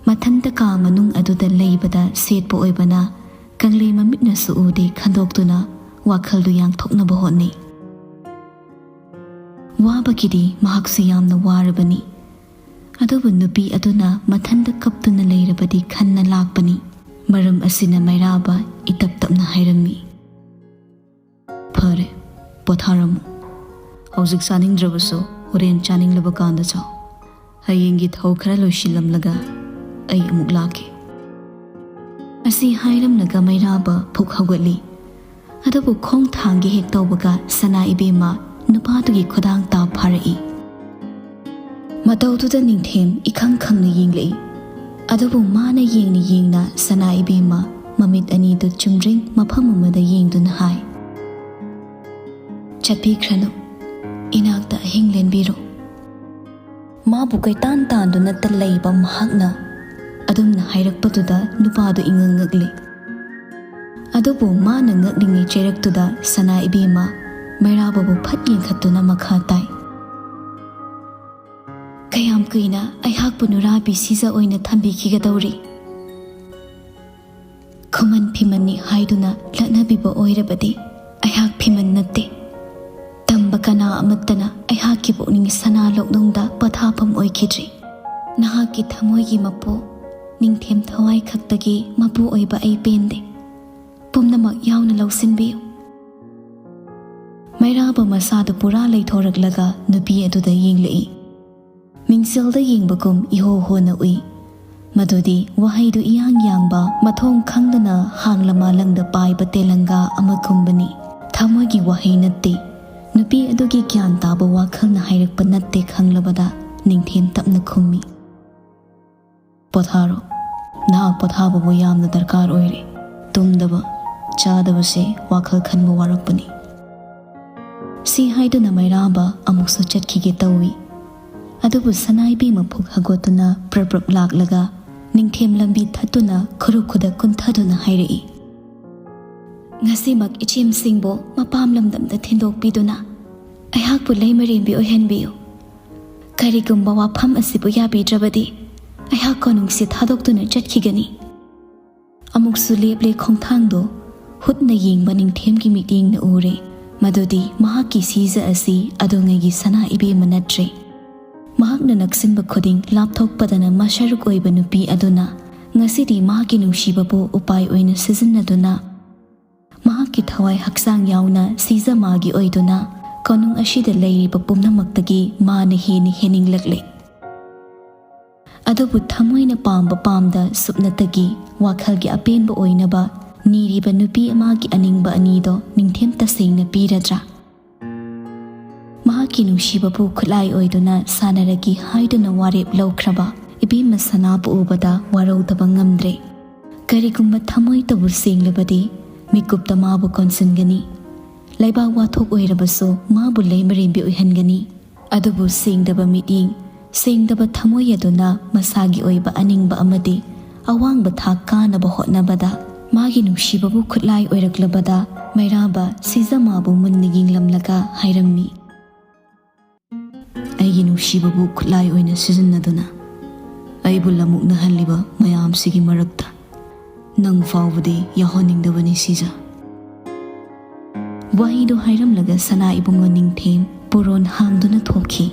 ꯃꯊꯟꯇ ꯀꯥ ꯃꯅꯨꯡ ꯑꯗꯨꯗ ꯂꯩꯕꯗ ꯁꯦꯠꯄ ꯑꯣꯏꯕꯅ ꯀꯪꯂꯩ ꯃꯃꯤꯠꯅꯁꯨ ꯎꯗꯦ ꯈꯟꯗꯣꯛꯇꯨꯅ ꯋꯥꯈꯜꯗꯨ ꯌꯥꯡꯊꯣꯛꯅꯕ ꯍꯣꯠꯅꯩ꯫ ꯋꯥꯕꯒꯤꯗꯤ ꯃꯍꯥꯛꯁꯨ ꯌꯥꯝꯅ ꯋꯥꯔꯕꯅꯤ꯫ ꯑꯗꯨꯕꯨ ꯅꯨꯄꯤ ꯑꯗꯨꯅ ꯃꯊꯟꯇ ꯀꯞꯇꯨꯅ ꯂꯩꯔꯕꯗꯤ ꯈꯟꯅ ꯂꯥꯛꯄꯅꯤ꯫ ꯃꯔꯝ ꯑꯁꯤꯅ ꯃꯩꯔꯥꯕ ꯏꯇꯞ ꯇꯞꯅ ꯍꯥꯏꯔꯝꯃꯤ, "ꯐꯔꯦ, ꯄꯣꯊꯥꯔꯝꯃꯨ꯫ ꯍꯧꯖꯤꯛ ꯆꯥꯅꯤꯡꯗ꯭ꯔꯕꯁꯨ ꯍꯣꯔꯦꯟ ꯆꯥꯅꯤꯡꯂꯕ ꯀꯥꯟꯗ ꯆꯥꯎ꯫ ꯍꯌꯦꯡꯒꯤ ꯊꯧ ꯈꯔ ꯂꯣꯏꯁꯤꯜꯂꯝꯂꯒ ꯑꯩ ꯑꯃꯨꯛ ꯂꯥꯛꯀꯦ꯫" ꯑꯁꯤ ꯍꯥꯏꯔꯝꯂꯒ ꯃꯩꯔꯥꯕ ꯐꯨꯛ ꯍꯧꯒꯠꯂꯤ꯫ ꯑꯗꯨꯕꯨ ꯈꯣꯡ ꯊꯥꯡꯒꯦ ꯍꯦꯛ ꯇꯧꯕꯒ ꯁꯅꯥ ꯏꯕꯦꯝꯃ ꯅꯨꯄꯥꯗꯨꯒꯤ ꯈꯨꯗꯥꯡ ꯇꯥ ꯐꯥꯔꯛꯏ꯫ ꯃꯇꯧꯗꯨꯗ ꯅꯤꯡꯊꯦꯝ ꯏꯈꯪ ꯈꯪꯅ ꯌꯦꯡꯂꯛꯏ꯫ ꯑꯗꯨꯕꯨ ꯃꯥꯅ ꯌꯦꯡꯅ ꯌꯦꯡꯅ ꯁꯅꯥ ꯏꯕꯦꯝꯃ ꯃꯃꯤꯠ ꯑꯅꯤꯗꯨ ꯆꯨꯝꯗ꯭ꯔꯤꯡ ꯃꯐꯝ ꯑꯃꯗ ꯌꯦꯡꯗꯨꯅ ꯍꯥꯏ, "ꯆꯠꯄꯤꯈ꯭ꯔꯅꯨ, ꯏꯅꯥꯛꯇ ꯑꯍꯤꯡ ꯂꯦꯟꯕꯤꯔꯣ꯫" ꯃꯥꯕꯨ ꯀꯣꯏꯇꯥꯟ ꯇꯥꯟꯗꯨꯅꯇ ꯂꯩꯕ ꯃꯍꯥꯛꯅ ꯑꯗꯨꯝꯅ ꯍꯥꯏꯔꯛꯄꯗꯨꯗ ꯅꯨꯄꯥꯗꯨ ꯏꯉꯛ ꯉꯛꯂꯤ꯫ ꯑꯗꯨꯕꯨ ꯃꯥꯅ ꯉꯛꯂꯤꯉꯩ ꯆꯩꯔꯛꯇꯨꯗ ꯁꯅꯥ ꯏꯕꯦꯝꯃ ꯃꯩꯔꯥꯕꯕꯨ ꯐꯠ ꯌꯦꯡꯈꯠꯇꯨꯅ ꯃꯈꯥ ꯇꯥꯏ꯫ "ꯀꯌꯥꯝ ꯀꯨꯏꯅ ꯑꯩꯍꯥꯛꯄꯨ ꯅꯨꯔꯥꯕꯤ ꯁꯤꯖ ꯑꯣꯏꯅ ꯊꯝꯕꯤꯈꯤꯒꯗꯧꯔꯤ? ꯈꯨꯃꯟ ꯐꯤꯃꯟꯅꯤ ꯍꯥꯏꯗꯨꯅ ꯂꯛꯅꯕꯤꯕ ꯑꯣꯏꯔꯕꯗꯤ ꯑꯩꯍꯥꯛ ꯐꯤꯃꯟ ꯅꯠꯇꯦ꯫ ꯇꯝꯕ ꯀꯅꯥ ꯑꯃꯠꯇꯅ ꯑꯩꯍꯥꯛꯀꯤ ꯄꯨꯛꯅꯤꯡ ꯁꯅꯥ ꯂꯣꯛꯅꯨꯡꯗ ꯄꯣꯊꯥꯐꯝ ꯑꯣꯏꯈꯤꯗ꯭ꯔꯤ꯫ ꯅꯍꯥꯛꯀꯤ ꯊꯃꯣꯏꯒꯤ ꯃꯄꯨ ꯅꯤꯡꯊꯦꯝ ꯊꯋꯥꯏ ꯈꯛꯇꯒꯤ ꯃꯄꯨ ꯑꯣꯏꯕ ꯑꯩ ꯄꯦꯟꯗꯦ꯫ ꯄꯨꯝꯅꯃꯛ ꯌꯥꯎꯅ ꯂꯧꯁꯤꯟꯕꯤꯌꯨ꯫" ꯃꯩꯔꯥꯕ ꯃꯁꯥꯗꯨ ꯄꯨꯔꯥ ꯂꯩꯊꯣꯔꯛꯂꯒ ꯅꯨꯄꯤ ꯑꯗꯨꯗ ꯌꯦꯡꯂꯛꯏ꯫ ꯃꯤꯡꯁꯦꯜꯗ ꯌꯦꯡꯕꯒꯨꯝ ꯏꯍꯣ ꯍꯣꯅ ꯎꯏ꯫ ꯃꯗꯨꯗꯤ ꯋꯥꯍꯩꯗꯨ ꯏꯌꯥꯡ ꯌꯥꯡꯕ, ꯃꯊꯣꯡ ꯈꯪꯗꯅ ꯍꯥꯡꯂ ꯃꯥꯂꯪꯗ ꯄꯥꯏꯕ ꯇꯦꯂꯪꯒꯥ ꯑꯃꯒꯨꯝꯕꯅꯤ꯫ ꯊꯃꯣꯏꯒꯤ ꯋꯥꯍꯩ ꯅꯠꯇꯦ꯫ ꯅꯨꯄꯤ ꯑꯗꯨꯒꯤ ꯒ꯭ꯌꯥꯟ ꯇꯥꯕ ꯋꯥꯈꯜꯅ ꯍꯥꯏꯔꯛꯄ ꯅꯠꯇꯦ ꯈꯪꯂꯕꯗ ꯅꯤꯡꯊꯦꯝ ꯇꯞꯅ ꯈꯨꯝꯃꯤ꯫ "ꯄꯣꯊꯥꯔꯣ꯫ ꯅꯍꯥꯛ ꯄꯣꯊꯥꯕꯕꯨ ꯌꯥꯝꯅ ꯗꯔꯀꯥꯔ ꯑꯣꯏꯔꯦ꯫ ꯇꯨꯝꯗꯕ, ꯆꯥꯗꯕꯁꯦ ꯋꯥꯈꯜ ꯈꯟꯕ ꯋꯥꯔꯛꯄꯅꯤ꯫" ꯁꯤ ꯍꯥꯏꯗꯨꯅ ꯃꯩꯔꯥꯕ ꯑꯃꯨꯛꯁꯨ ꯆꯠꯈꯤꯒꯦ ꯇꯧꯏ꯫ ꯑꯗꯨꯕꯨ ꯁꯅꯥꯏꯕꯤ ꯃꯐꯨꯛ ꯍꯧꯒꯠꯇꯨꯅ ꯄ꯭ꯔꯞ ꯄ꯭ꯔꯞ ꯂꯥꯛꯂꯒ ꯅꯤꯡꯊꯦꯝ ꯂꯝꯕꯤ ꯊꯠꯇꯨꯅ ꯈꯨꯔꯨ ꯈꯨꯗ ꯀꯨꯟꯊꯗꯨꯅ ꯍꯥꯏꯔꯛꯏ꯫ "ꯉꯁꯤꯃꯛ ꯏꯆꯦꯝꯁꯤꯡꯕꯨ ꯃꯄꯥꯝ ꯂꯝꯗꯝꯗ ꯊꯤꯟꯗꯣꯛꯄꯤꯗꯨꯅ ꯑꯩꯍꯥꯛꯄꯨ ꯂꯩꯃꯔꯦꯝꯕꯤ ꯑꯣꯏꯍꯟꯕꯤꯌꯨ꯫ ꯀꯔꯤꯒꯨꯝꯕ ꯋꯥꯐꯝ ꯑꯁꯤꯕꯨ ꯌꯥꯕꯤꯗ꯭ꯔꯕꯗꯤ ꯑꯩꯍꯥꯛ ꯀꯣꯅꯨꯡꯁꯤ ꯊꯥꯗꯣꯛꯇꯨꯅ ꯆꯠꯈꯤꯒꯅꯤ꯫" ꯑꯃꯨꯛꯁꯨ ꯂꯦꯞꯂꯦ ꯈꯣꯡꯊꯥꯡꯗꯣ꯫ ꯍꯨꯠꯅ ꯌꯦꯡꯕ ꯅꯤꯡꯊꯦꯝꯒꯤ ꯃꯤꯠꯌꯦꯡꯅ ꯎꯔꯦ ꯃꯗꯨꯗꯤ ꯃꯍꯥꯛꯀꯤ ꯁꯤꯖ ꯑꯁꯤ ꯑꯗꯨꯉꯩꯒꯤ ꯁꯅꯥ ꯏꯕꯦꯝꯃ ꯅꯠꯇ꯭ꯔꯦ꯫ ꯃꯍꯥꯛꯅ ꯅꯛꯁꯤꯟꯕ ꯈꯨꯗꯤꯡ ꯂꯥꯞꯊꯣꯛꯄꯗꯅ ꯃꯁꯔꯨꯛ ꯑꯣꯏꯕ ꯅꯨꯄꯤ ꯑꯗꯨꯅ ꯉꯁꯤꯗꯤ ꯃꯍꯥꯛꯀꯤ ꯅꯨꯡꯁꯤꯕꯕꯨ ꯎꯄꯥꯏ ꯑꯣꯏꯅ ꯁꯤꯖꯤꯟꯅꯗꯨꯅ ꯃꯍꯥꯛꯀꯤ ꯊꯋꯥꯏ ꯍꯛꯆꯥꯡ ꯌꯥꯎꯅ ꯁꯤꯖ ꯃꯥꯒꯤ ꯑꯣꯏꯗꯨꯅ ꯀꯣꯅꯨꯡ ꯑꯁꯤꯗ ꯂꯩꯔꯤꯕ ꯄꯨꯝꯅꯃꯛꯇꯒꯤ ꯃꯥꯅ ꯍꯦꯟꯅ ꯍꯦꯟꯅꯤꯡꯂꯛꯂꯦ꯫ ꯑꯗꯨꯕꯨ ꯊꯃꯣꯏꯅ ꯄꯥꯝꯕ ꯄꯥꯝꯗ ꯁꯨꯞꯅꯇꯒꯤ ꯋꯥꯈꯜꯒꯤ ꯑꯄꯦꯟꯕ ꯑꯣꯏꯅꯕ ꯅꯤꯔꯤꯕ ꯅꯨꯄꯤ ꯑꯃꯒꯤ ꯑꯅꯤꯡꯕ ꯑꯅꯤꯗꯣ ꯅꯤꯡꯊꯦꯝ ꯇꯁꯦꯡꯅ ꯄꯤꯔꯗ꯭ꯔꯥ? ꯃꯍꯥꯛꯀꯤ ꯅꯨꯡꯁꯤꯕꯕꯨ ꯈꯨꯠꯂꯥꯏ ꯑꯣꯏꯗꯨꯅ ꯁꯥꯟꯅꯔꯒꯦ ꯍꯥꯏꯗꯨꯅ ꯋꯥꯔꯦꯞ ꯂꯧꯈ꯭ꯔꯕ ꯏꯕꯦꯝꯃ ꯁꯅꯥꯕꯨ ꯎꯕꯗ ꯋꯥꯔꯧꯗꯕ ꯉꯝꯗ꯭ꯔꯦ꯫ ꯀꯔꯤꯒꯨꯝꯕ ꯊꯃꯣꯏꯇꯕꯨ ꯁꯦꯡꯂꯕꯗꯤ ꯃꯤꯀꯨꯞꯇ ꯃꯥꯕꯨ ꯀꯣꯟꯁꯤꯟꯒꯅꯤ꯫ ꯂꯩꯕꯥꯛ ꯋꯥꯊꯣꯛ ꯑꯣꯏꯔꯕꯁꯨ ꯃꯥꯕꯨ ꯂꯩꯃꯔꯦꯝꯕꯤ ꯑꯣꯏꯍꯟꯒꯅꯤ꯫ ꯑꯗꯨꯕꯨ ꯁꯦꯡꯗꯕ ꯃꯤꯠꯌꯦꯡ, ꯁꯦꯡꯗꯕ ꯊꯃꯣꯏ ꯑꯗꯨꯅ ꯃꯁꯥꯒꯤ ꯑꯣꯏꯕ ꯑꯅꯤꯡꯕ ꯑꯃꯗꯤ ꯑꯋꯥꯡꯕ ꯊꯥꯛ ꯀꯥꯅꯕ ꯍꯣꯠꯅꯕꯗ ꯃꯥꯒꯤ ꯅꯨꯡꯁꯤꯕꯕꯨ ꯈꯨꯠꯂꯥꯏ ꯑꯣꯏꯔꯛꯂꯕꯗ ꯃꯩꯔꯥꯕ ꯁꯤꯖꯃꯥꯕꯨ ꯃꯨꯟꯅ ꯌꯦꯡꯂꯝꯂꯒ ꯍꯥꯏꯔꯝꯃꯤ, "ꯑꯩꯒꯤ ꯅꯨꯡꯁꯤꯕꯕꯨ ꯈꯨꯠꯂꯥꯏ ꯑꯣꯏꯅ ꯁꯤꯖꯤꯟꯅꯗꯨꯅ ꯑꯩꯕꯨ ꯂꯃꯨꯛꯅꯍꯜꯂꯤꯕ ꯃꯌꯥꯝꯁꯤꯒꯤ ꯃꯔꯛꯇ ꯅꯪ ꯐꯥꯎꯕꯗꯤ ꯌꯥꯎꯍꯟꯅꯤꯡꯗꯕꯅꯤ, ꯁꯤꯖ꯫" ꯋꯥꯍꯩꯗꯨ ꯍꯥꯏꯔꯝꯂꯒ ꯁꯅꯥ ꯏꯕꯨꯡꯉꯣ ꯅꯤꯡꯊꯦꯝ ꯄꯣꯔꯣꯟ ꯍꯥꯝꯗꯨꯅ ꯊꯣꯛꯈꯤ꯫